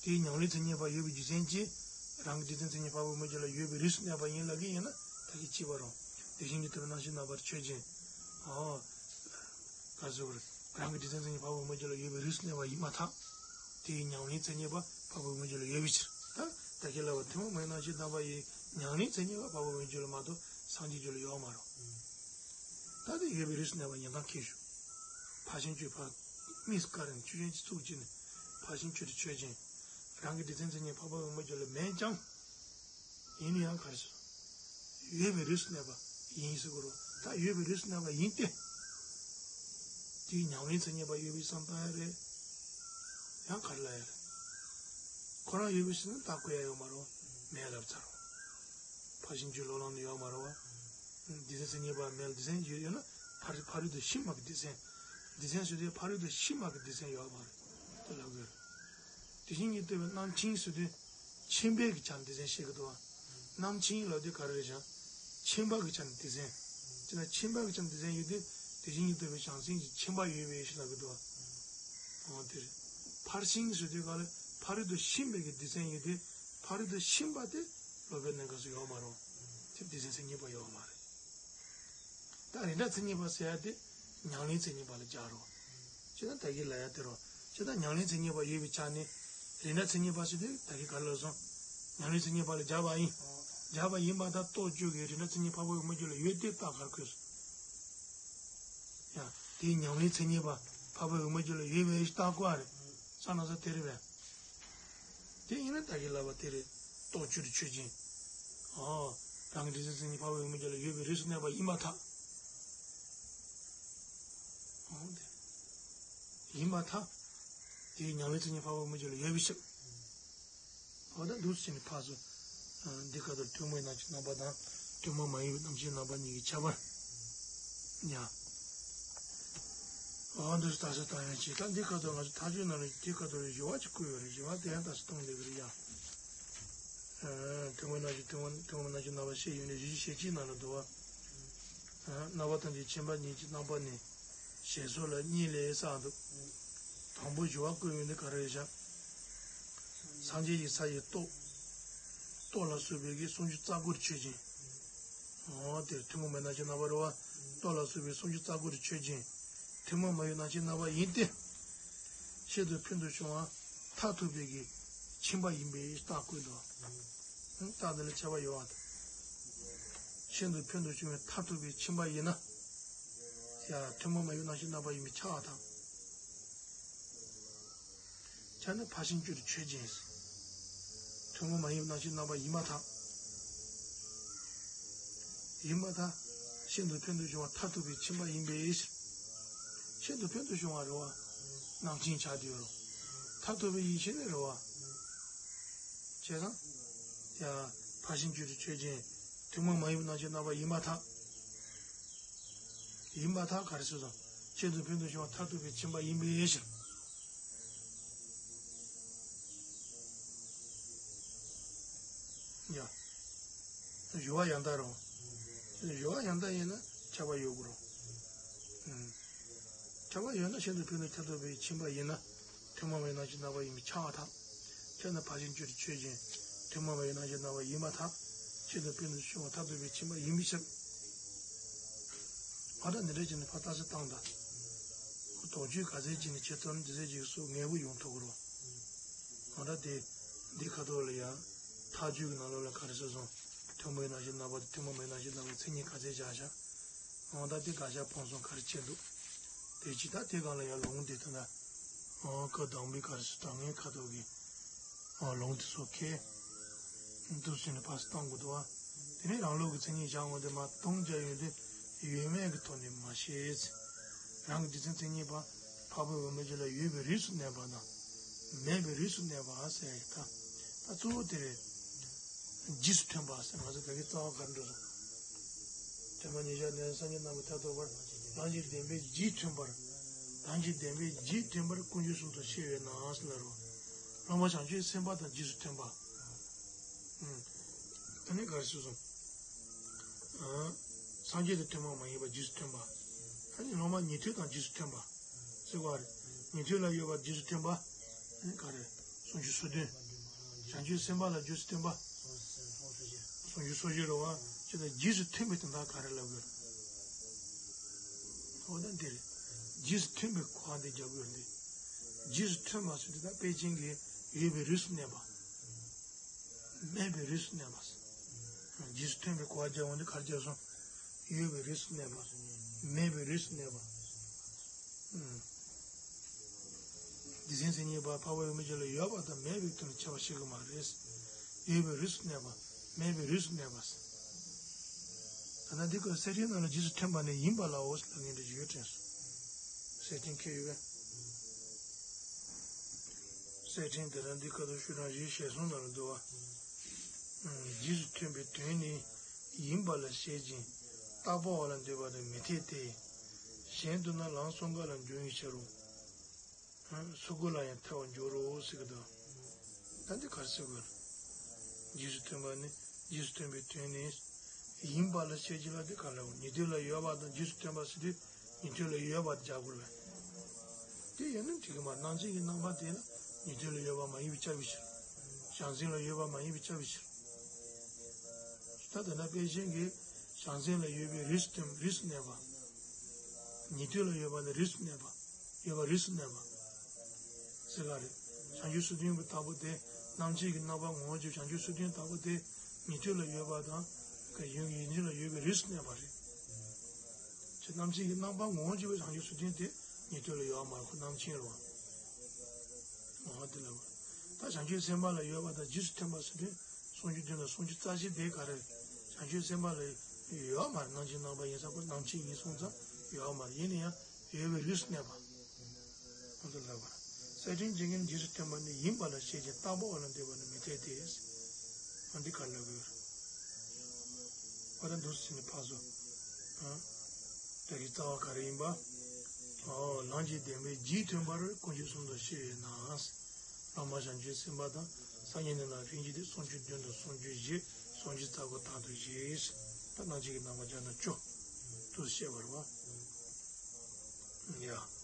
དེའི་ཉམས་ལེན་མཚན་ཉིད་པ་ཡོད་པའི་རྒྱུ་མཚན་གྱིས། རང་གི་སྡེ་ཚན་མཚན་ཉིད་འཕགས་པའི་དབུ་མའི་རྒྱུད་ལ་ཡོད་པའི་རིགས་སུ་གནས་པ་ཡིན་ལབ་ཀྱི་ཡིན་ན་ད་གིན་གཅིག་པ་རེད། དེ་བཞིན་གྱིས་ལྟོས་པའི་རྣམ་མཁྱེན་རྣམ་པ་ཆོས་ཅན། འོ། ག་ཟེར་བར། རང་གི་སྡེ་ཚན་མཚན་ཉིད་འཕགས་པའི་དབུ་མའི་རྒྱུད་ལ་ཡོད་པའི་རིགས་སུ་གནས་པ་ཡིན་པར་ཐལ། དེའི་ཉམས་ལེན་མཚན་ཉིད་པ་འཕགས་པའི་དབུ་མའི་རྒྱུད་ལ་ཡོད་པའི་ཕྱིར། ད་ད་གིན་ལབ་པ་ཐུན་མོང་མ་ཡིན་རྣམ་མཁྱེན་རྣམ་པ་ཡི་ཉམས་ལེན་མཚན་ཉིད་པ་འཕགས་པའི་དབུ་མའི་རྒྱུད་ལ་མ་གཏོགས་སངས་རྒྱས་རྒྱུད་ལ་ཡོད་མ་རེད། ད་དེ་ཡོད་པའི་རིགས་སུ་གནས་པ་ཉན་སྟངས་མཁྱེན་ཞུ། ཕར་ཕྱིན་བཅུ་ཕར། དམིགས་སུ་བཀར་ནས་ཆོས་ཅན་གྱི་ཚུལ་གྱིས་ནི། ཕར་ཕྱིན་བཅུ་དེ་ཆོས་ཅན། རང་གི་སྡེ་ཚན་མཚན་ཉིད་འཕགས་པའི་དབུ་མའི་རྒྱུད་ལ་མེད་ཀྱང་། ཡིན་ན་ཡང་ག་རེ་ཟེར། ཡོད་པའི་རིགས་སུ་གནས་པ་ཡིན་ཟེར་གོ་རོ། ད་ཡོད་པའི་རིགས་སུ་གནས་པ་ཡིན་ཏེ། དེའི་ཉམས་ལེན་མཚན་ཉིད་པ་ཡོད་པའི་བསམ་བཏང་ཡ་རེད། ཡང་ག་རེ་ལབ་ཡ་རེད། ཁོ་རང་ཡོད་པའི་ཕྱིར་ན་རྟགས་བཀོད་ཡ་ཡོད་མ་རེད། མེད་ལབ་ཚར་རོ། ཕར་ཕྱིན་བཅུ་ལོག་ལམ་ནི་ཡོད་མ་རེད་བ། སྡེ་ཚན་མཚན་ཉིད་པ་མེད་ལ་སྡེ་ཚན་ཡོད་ཡོད་ན་ཕ་རི་ཕ་རོལ་ཏུ་ཕྱིན་པ་གི་སྡེ་ཚན། སྡེ་ཚན་ཟེར་དུས་ཕ་རོལ་ཏུ་ཕྱིན་པ་གི་སྡེ་ཚན་ཡོད་མ་རེད། དེ་ལབ་དགོས་རེད། དེ་བཞིན་གྱིས་ལྟོས་པའི་རྣམ་མཁྱེན་ཟེར་དུས། མཁྱེན་པའི་གི་ཆ་ནས་སྡེ་ཚན་བཤད་གི་འདུག་བ། རྣམ་མཁྱེན་ལབ་དུས་ག་རེ་རེད་ཤག་མཁྱེན་པ་གི་ཆ་ནས་སྡེ་ཚན། ཅི་ན་མཁྱེན་པ་གི་ཆ་ནས་སྡེ་ཚན་ཡོད་དུས་དེ་བཞིན་གྱིས་ལྟོས་པའི་བྱང་སེམས་ཀྱི་མཁྱེན་པ་ཡོད་པའི་ཕྱིར་ལབ་གི་འདུག་བ། འོ་དེ་རེད། ཕར་ཕྱིན་ཟེར་དུས་ག་ལ་ཕ་རོལ་ཏུ་ཕྱིན་པའི་གི་སྡེ་ཚན་ཡོད་དུས་ཕ་རོལ་ཏུ་ཕྱིན་པ་དེ་སློབ་པའི་གནས་སྐབས་སུ་ཡོད་མ་རེད། དེ་སྡེ་ཚན་མཚན་ཉིད་པ་ཡོད་མ་རེད། ད་རིགས་འདྲ་མཚན་ཉིད་པ་ཟེར་ཡ་དེ་ཉམས་ལེན་མཚན་ཉིད་པ་ལ་སྦྱར་རོ། ཅེ་ན་ད་གིན་ལབ་ཡ་དེ་རོ། ཅེ་ན་ཉམས་ལེན་མཚན་ཉིད་པ་ཡོད་པའི་ཆ་ནས་རིགས་འདྲ་མཚན་ཉིད་པ་ཟེར་དུས་ད་གིན་ག་རེ་ལབ་སོང་། ཉམས་ལེན་མཚན་ཉིད་པ་ལ་སྦྱར་བ་ཡིན། སྦྱར་བ་ཡིན་པ་དང་རྟོགས་བཅུག་གི་རིགས་འདྲ་མཚན་ཉིད་འཕགས་པའི་དབུ་མའི་རྒྱུད་ལ་ཡོད་དེ་རྟགས་ག་རེ་བཀོད་སོང་། ཡང་དེའི་ཉམས་ལེན་མཚན་ཉིད་པ་འཕགས་པའི་དབུ་མའི་རྒྱུད་ལ་ཡོད་པའི་རྟགས་བཀོད་པ་རེད། ས་ན་ས་དེ་རེད་པས། དེ་ཡིན་ན་ད་གིན་ལབ་པ་དེ་རེད། རྟོགས་བཅུག་རིགས་ཆོས་ཅན། ཨོ། རང་གི་སྡེ་ཚན་མཚན་ཉིད་འཕགས་པའི་དབུ་མའི་རྒྱུད་ལ་ཡོད་པའི་རིགས་སུ་གནས་པ་ཡིན་པར་ཐལ། ཨོ་དེ། ཡིན་པར་ཐལ། དེའི་ཉམས་ལེན་མཚན་ཉིད་འཕགས་པའི་དབུ་མའི་རྒྱུད་ལ་ཡོད་པའི་ཕྱིར། འོ་ད་འདུག་སེ་བྱས་ནས་ཕར་ཚུར། འདི་ཁ་ཐུག་ཐུན་མོང་བའི་རྣམ་མཁྱེན་རྣམ་པ་དང་ཐུན་མོང་མ་ཡིན་པའི་རྣམ་མཁྱེན་རྣམ་པ་གཉིས་ཀྱི་ཁྱད་པར། ཡ། འོ་འདུག་སེ་ད་ས་ད་ཡང་ཅིག་ད་འདི་ཁ་ཐུག་ང་ཚོ་ཐག་གཅོད་ནང་ལ་འདི་ཁ་ཐུག་ལ་སྦྱོར་བ་ཅིག་བཀོད་ཡོད་རེད། སྦྱོར་བ་དེ་ཡང་ད་ས་གཏོང་ལེ་གི་རེད་ཡ། ཐུན་མོང་རྣམ་མཁྱེན་ཐུན་མོང་ཐུན་མོང་རྣམ་མཁྱེན་རྣམ་པ་ཞེས་ཡོད་ནས་རིགས་ཞེས་བྱ་ཅིག་ནང་ལ་འདུག་བ། རྣམ་པ་ཐམས་ཅད་མཁྱེན་པ་ཉིད་ཀྱི་རྣམ་པ་ནི། ཞེས་སོགས་ལ་གཉིས་ལས་བསགས་འདུག་དང་པོ་སྦྱོར་བ་བཀོད་ཡོད་འདི་ག་རེ་རེད་ཤག་སངས་རྒྱས་ཀྱི་ས་ཡི་ཏོག་ཏོག་ལ་སོགས་པའི་གི་སུམ་ཅུ་རྩ་དགུ་རུ་ཆོས་ཅན། འོ་དེར་ཐུན་མོང་མ་ཡིན་རྣམ་མཁྱེན་རྣམ་པ་རེད་བ། ཏོག་ལ་སོགས་པའི་སུམ་ཅུ་རྩ་དགུ་རུ་ཆོས་ཅན། ཐུན་མོང་མ་ཡིན་རྣམ་མཁྱེན་རྣམ་པ་ཡིན་ཏེ། ཤིན་ཏུ་ཕུལ་དུ་བྱུང་བ་མཐར་ཐུག་པའི་གི་ཁྱིམ་པ་ཡིན་པའི་རྟགས་བཀོད་དོ། རྟགས་འདི་ལ་ཁྱད་པར་ཡོད་པ་དང་། ཤིན་ཏུ་ཕུལ་དུ་བྱུང་བའི་མཐར་ཐུག་པའི་ཁྱིམ་པ་ཡིན་ན། ཡ་ཐུན་མོང་མ་ཡིན་རྣམ་མཁྱེན་རྣམ་པ་ཡིན་པས་ཁྱབ་པ་དང་། ཁྱབ་ནས་ཕར་ཕྱིན་བཅུ་དེ་ཆོས་ཅན། ཐུན་མོང་མ་ཡིན་རྣམ་མཁྱེན་རྣམ་པ་ཡིན་པར་ཐལ། ཡིན་པར་ཐལ། ཤིན་ཏུ་ཕུལ་དུ་བྱུང་བ་མཐར་ཐུག་པའི་ཁྱིམ་པ་ཡིན་པའི་ཕྱིར། ཤིན་ཏུ་ཕུལ་དུ་བྱུང་བ་རེད་བ། རྣམ་མཁྱེན་ཆགས་བསྡད་ཡོད་རེད། མཐར་ཐུག་པའི་ཡིད་ཤེས་ནི་རེད་བ། བྱས་ཙང་། ཡ། ཕར་ཕྱིན་བཅུ་དེ་ཆོས་ཅན། ཐུན་མོང་མ་ཡིན་པའི་རྣམ་མཁྱེན་རྣམ་པ་ཡིན་པར་ཐལ། ཡིན་པར་ཐལ་ག་རེ་ཟེར་སོང་། ཤིན་ཏུ་ཕུལ་དུ་བྱུང་བ་མཐར་ཐུག་པའི་ཁྱིམ་པ་ཡིན་པའི་ཕྱིར། ཡ། སྦྱོར་བ་ཡང་དག་རེད། སྦྱོར་བ་ཡང་དག་ཡིན་ན་ཁྱབ་ ཁྱབ་པ་ཡོད་དགོས་རེད། ཨུམ། ཁྱབ་པ་ཡོད་ན་ཤིན་ཏུ་ཕུང་དང་ཁྱབ་བསྡད་པའི་ཁྱིམ་པ་ཡིན་ན་ཐུན་མོང་བའི་རྣམ་ཤེས་རྣམ་པ་ཡིན་པས་ཁྱབ་པར་ཐལ། ཁྱབ་ན་ཕར་ཕྱིན་བཅུ་དྲུག་ཆོས་ཅན། ཐུན་མོང་བའི་རྣམ་ཤེས་རྣམ་པ་ཡིན་པར་ཐལ། ཤིན་ཏུ་ཕུང་དང་ཁྱབ་པར་ཐལ་བའི་ཁྱིམ་པ་ཡིན་པས་ཁྱབ། ཨ་ད་འདི་འདྲ་བྱས་ནས་ཕར་བརྟག་དཔྱད་བཏང་དང་། དོགས་གཅོད་ག་ཚད་བྱས་ནས་བྱེད་ཐུབ་ན་དེ་ཚད་ཅིག་སོ་ངེས་པོ་ཡོང་ཐུབ་ཀྱི་རེད། ཨ་ད་དེ་འདི་ཁ་ཐོག་ལ་ཡང་ཐག་གཅོད་ཀྱི་ནང་ལོགས་ལ་ག་རེ་ཟེར་སོང་། ཐུན་མོང་བའི་རྣམ་ཤེས་རྣམ་པ་དང་ཐུན་མོང་མེད་རྣམ་ཤེས་རྣམ་པའི་མཚན་ཉིད་ག་ཚད་བཞག་བཞག་འོ་ད་དེ་དགག་བཞག་ཕུང་གསུམ་ག་རེ་བྱེད་འདུག་དེ་ཅི་ད་དེ་གང་ལ་ཡང་ལུང་དེ་ལྟ་ན། འོ་ཀ་དང་པོའི་ག་རེ་ཟེར་དྲང་ངེས་ཁ་ཐོག་གི། འོ་ལུང་དེ་ཚོ་ཁེ། འདུག་ཟེར་ནས་ཕར་བཏང་དགོས་འདུག་བ། དེ་ནས་རང་ལུགས་ཀྱི་མཚན་ཉིད་བཞག་འོང་དེ་མ་སྟོང་རྒྱ་ཡོད་དེ་ཡོད་མེད་ཀྱི་ཐོག་ནས་མ་བཤད། རང་གི་རྗེས་མཚན་མཚན་ཉིད་པ་འཕགས་པའི་འོད་མའི་རྒྱུད་ལ་ཡོད་པའི་རིགས་སུ་གནས་པ་དང་། མེད་པའི་རིགས་སུ་གནས་པ་ཟེར་ཡ་ད། ད་གཙོ་བོ་དེ་རེད། རྗེས་སུ་མཐུན་པ་ཟེར་ང་ཚོ་ད་གི་རྩ་བ་ག་འགྲོ་རུང་། ཐོས་པ་ཉིད་བཞག་ནས་སངས་རྒྱས་རྣམས་ཀྱི་མཐར་ཐུག་པར་ལམ་གྱི་བདེན་པའི་རྗེས་མཐུན་པར། ལམ་གྱི་བདེན་པའི་རྗེས་མཐུན་པར་ཀུན་རྗེས་གསུམ་དུ་ཤེས་པས་ན་ཟེར་ལ་རོ། སློབ་མ་བྱང་ཆུབ་སེམས་དཔའ་དང་རྗེས་སུ་མཐུན་པ། ཨུམ། ད་ནི་ག་རེ་ཟེར་སོང་། ཨ། སངས་རྒྱས་དང་ཐུན་མོང་མ་ཡིན་པ་རྗེས་སུ་མཐུན་པ། ད་ནི་སློབ་མ་ཉན་ཐོས་དང་རྗེས་སུ་མཐུན་པ། ཟེར་བ་རེད། ཉན་ཐོས་ལ་ཡོད་པ་རྗེས་སུ་མཐུན་པ། ཨ་ནི་ག་རེ། སུམ་ཅུ་སོ་བདུན། བྱང་ཆུབ་སེམས་དཔའ་ལ་རྗེས་སུ་མཐུན་པ། སུམ་ཅུ་སོ་བཞི་རེད་བ། ཅི་ལྟར་རྗེས་སུ་མཐུན་པའི་དོན་དག་ག་རེ་ལབ་དགོས། འོ་ད་འདི་རེད། རྗེས་སུ་མཐུན་པའི་གོ་བ་འདི་རྒྱབ་དགོས་འདི། རྗེས་སུ་མཐུན་པ་ཟེར་དུས་ད་དཔེ་ཅན་གྱི་ཡོད་པའི་རིགས་སུ་གནས་པ། མེད་པའི་རིགས་སུ་གནས་པ། རྗེས་སུ་མཐུན་པའི་གོ་བ་རྒྱབ་འོང་དུས་ག་རེ་རྒྱབ་སོང་། ཡོད་པའི་རིགས་སུ་གནས་པ། མེད་པའི་རིགས་སུ་གནས་པ། ཨུམ། སྡེ་ཚན་མཚན་ཉིད་པ་འཕགས་པའི་འོད་མའི་རྒྱུད་ལ་ཡོད་པ་དང་མེད་པའི་དོན་ལ་ཁྱབ་པ་ཤེས་ཀྱི་མ་རེད། ཡོད་པའི་རིགས་སུ་གནས་པ། མེད་པའི་རིགས་སུ་གནས་པ། ད་ནི་འདི་ཀ་གསེར་ཕྲེང་ནང་ལ་རྗེས་སུ་མཐུན་པ་ནི་ཡིན་པ་ལའོ་ལབ་མཁན་འདྲ་ཞིག་ཡོད་དྲན་སོང་། གསེར་ཕྲེང་ཁྱེར་ཡོད་པས། གསེར་ཕྲེང་དེ་ལ་འདི་ཀ་དུ་ཤུ་རང་བཞི་ཞེས་གསུངས་ནང་ལ་འདུག་བ། རྗེས་སུ་མཐུན་པའི་དོན་ནི་ཡིན་པ་ལ་བཤད་ཅིང་རྟག་པ་འོག་ལ་འདོད་པ་དང་མི་འཐད་དེ། གཞན་དུ་ན་ལམ་གསུམ་ཀ་ལ་འབྱུང་བའི་ཕྱིར་རོ། སོ་སྐུ་ལ་ཡང་ཐལ་བར་འགྱུར་རོ་ཟེར་གི་འདུག་ད་འདི་ག་རེ་ཟེར་དགོས། རྗེས་སུ་མཐུན་པ་ནི་རྗེས་སུ་མཐུན་པའི་དོན་ནི་ཡིན་པ་ལ་བཤད་ཀྱི་ལ་འདི་ག་ལ་ཉན་ཐོས་ལ་ཡོད་པ་དང་རྗེས་སུ་མཐུན་པ་ཟེར་དུས་ཉན་ཐོས་ལ་ཡོད་པ་སྦྱར་དགོས་པས། དེ་ཡིན་ན་འགྲིག་གི་མ་རེད། རྣམ་མཁྱེན་གྱི་རྣམ་པ་དེ་ལ་ཉན་ཐོས་ལ་ཡོད་པ་མ་ཡིན་པས་ཁྱབ་པའི་ཕྱིར། བྱང་སེམས་ལ་ཡོད་པ་མ་ཡིན་པས་ཁྱབ་པའི་ཕྱིར། ད་དེ་ན་དཔེ་ཅན་གྱི་བྱང་སེམས་ལ་ཡོད་པའི་རིགས་སུ་མཐུན་རིགས་སུ་གནས་པ། ཉན་ཐོས་ལ་ཡོད་པ་ནི་རིགས་སུ་གནས་པ། ཡོད་པ་རིགས་སུ་གནས་པ། ཟེར་ག་རེད། བྱང་ཆུབ་སེམས་དཔའི་ལྟ་བུ་དེ་རྣམ་མཁྱེན་གྱི་རྣམ་པ་ངོ་བོ་ཉིད་བྱང་ཆུབ་སེམས་དཔའི་ལྟ་བུ་དེ་ཉན་ཐོས་ལ་ཡོད་པ་དང་། ཡོན་ཡོན་ཏན་ལ་ཡོད་པའི་རིགས་སུ་གནས་པ་རེད། ཅེས་རྣམ་མཁྱེན་གྱི་རྣམ་པ་ངོ་བོ་ཉིད་པའི་བྱང་ཆུབ་སེམས་དཔའ་དེ་ཉན་ཐོས་ལ་ཡོད་པ་མ་རེད། ཁོ་རྣམ་མཁྱེན་རེད་བ། འོ་དེ་ལ་བ། ད་བྱང་ཆུབ་སེམས་དཔའ་ལ་ཡོད་པ་དང་རྗེས་སུ་མཐུན་པ་ཟེར་དུས་སུམ་ཅུ་བདུན་དང་སུམ་ཅུ་རྩ་བཞི་དེ་ག་རེ། བྱང་ཆུབ་སེམས་དཔའ་ལ་ཡོད་པ་མ་རེད། རྣམ་མཁྱེན་རྣམ་པ་ཡིན་ཙང་ཁོ་རྣམ་མཁྱེན་ཡིན་སོང་ཙང་ཡོད་པ་མ་རེད། ཡིན་ན་ཡང་ཡོད་པའི་རིགས་སུ་གནས་པ། འོ་དེ་ལ་བ། གསེར་ཕྲེང་ཅན་གྱི་རྗེས་སུ་མཐུན་པ་ནི་ཡིན་པ་ལ་བཤད་ཅིང་རྟག་པ་འོག་ལ་འདོད་པ་ནི་མི་འཐད་དེ། འོ་འདི་ག་རེ་ལབ་དགོས། འོ་ད་འདུག་སེ་བྱས་ནས་ཕར་ཚུར། ཨ། དེ་གི་རྩ་བ་ག་རེ་ཡིན་པ། ཨོ། ལམ་གྱི་བདེན་པའི་རྗེས་མཐུན་པར་ཀུན་རྗེས་གསུམ་དུ་ཤེས་པས་ན། བླ་མ་བྱང་ཆུབ་སེམས་དཔའ་དང་སངས་རྒྱས་རྣམས་ལ་ཕན་ཕྱིར་ཏེ་སུམ་ཅུ་བདུན་དང་སུམ་ཅུ་བཞི། སུམ་ཅུ་རྩ་དགུ་དག་ཏུ་བཞེས། ད་རྣམ་མཁྱེན་གྱི་རྣམ་པ་བརྒྱ་དང་བཅུ། འདུག་སེ་བཤད་པ་རེད་བ། ཡ།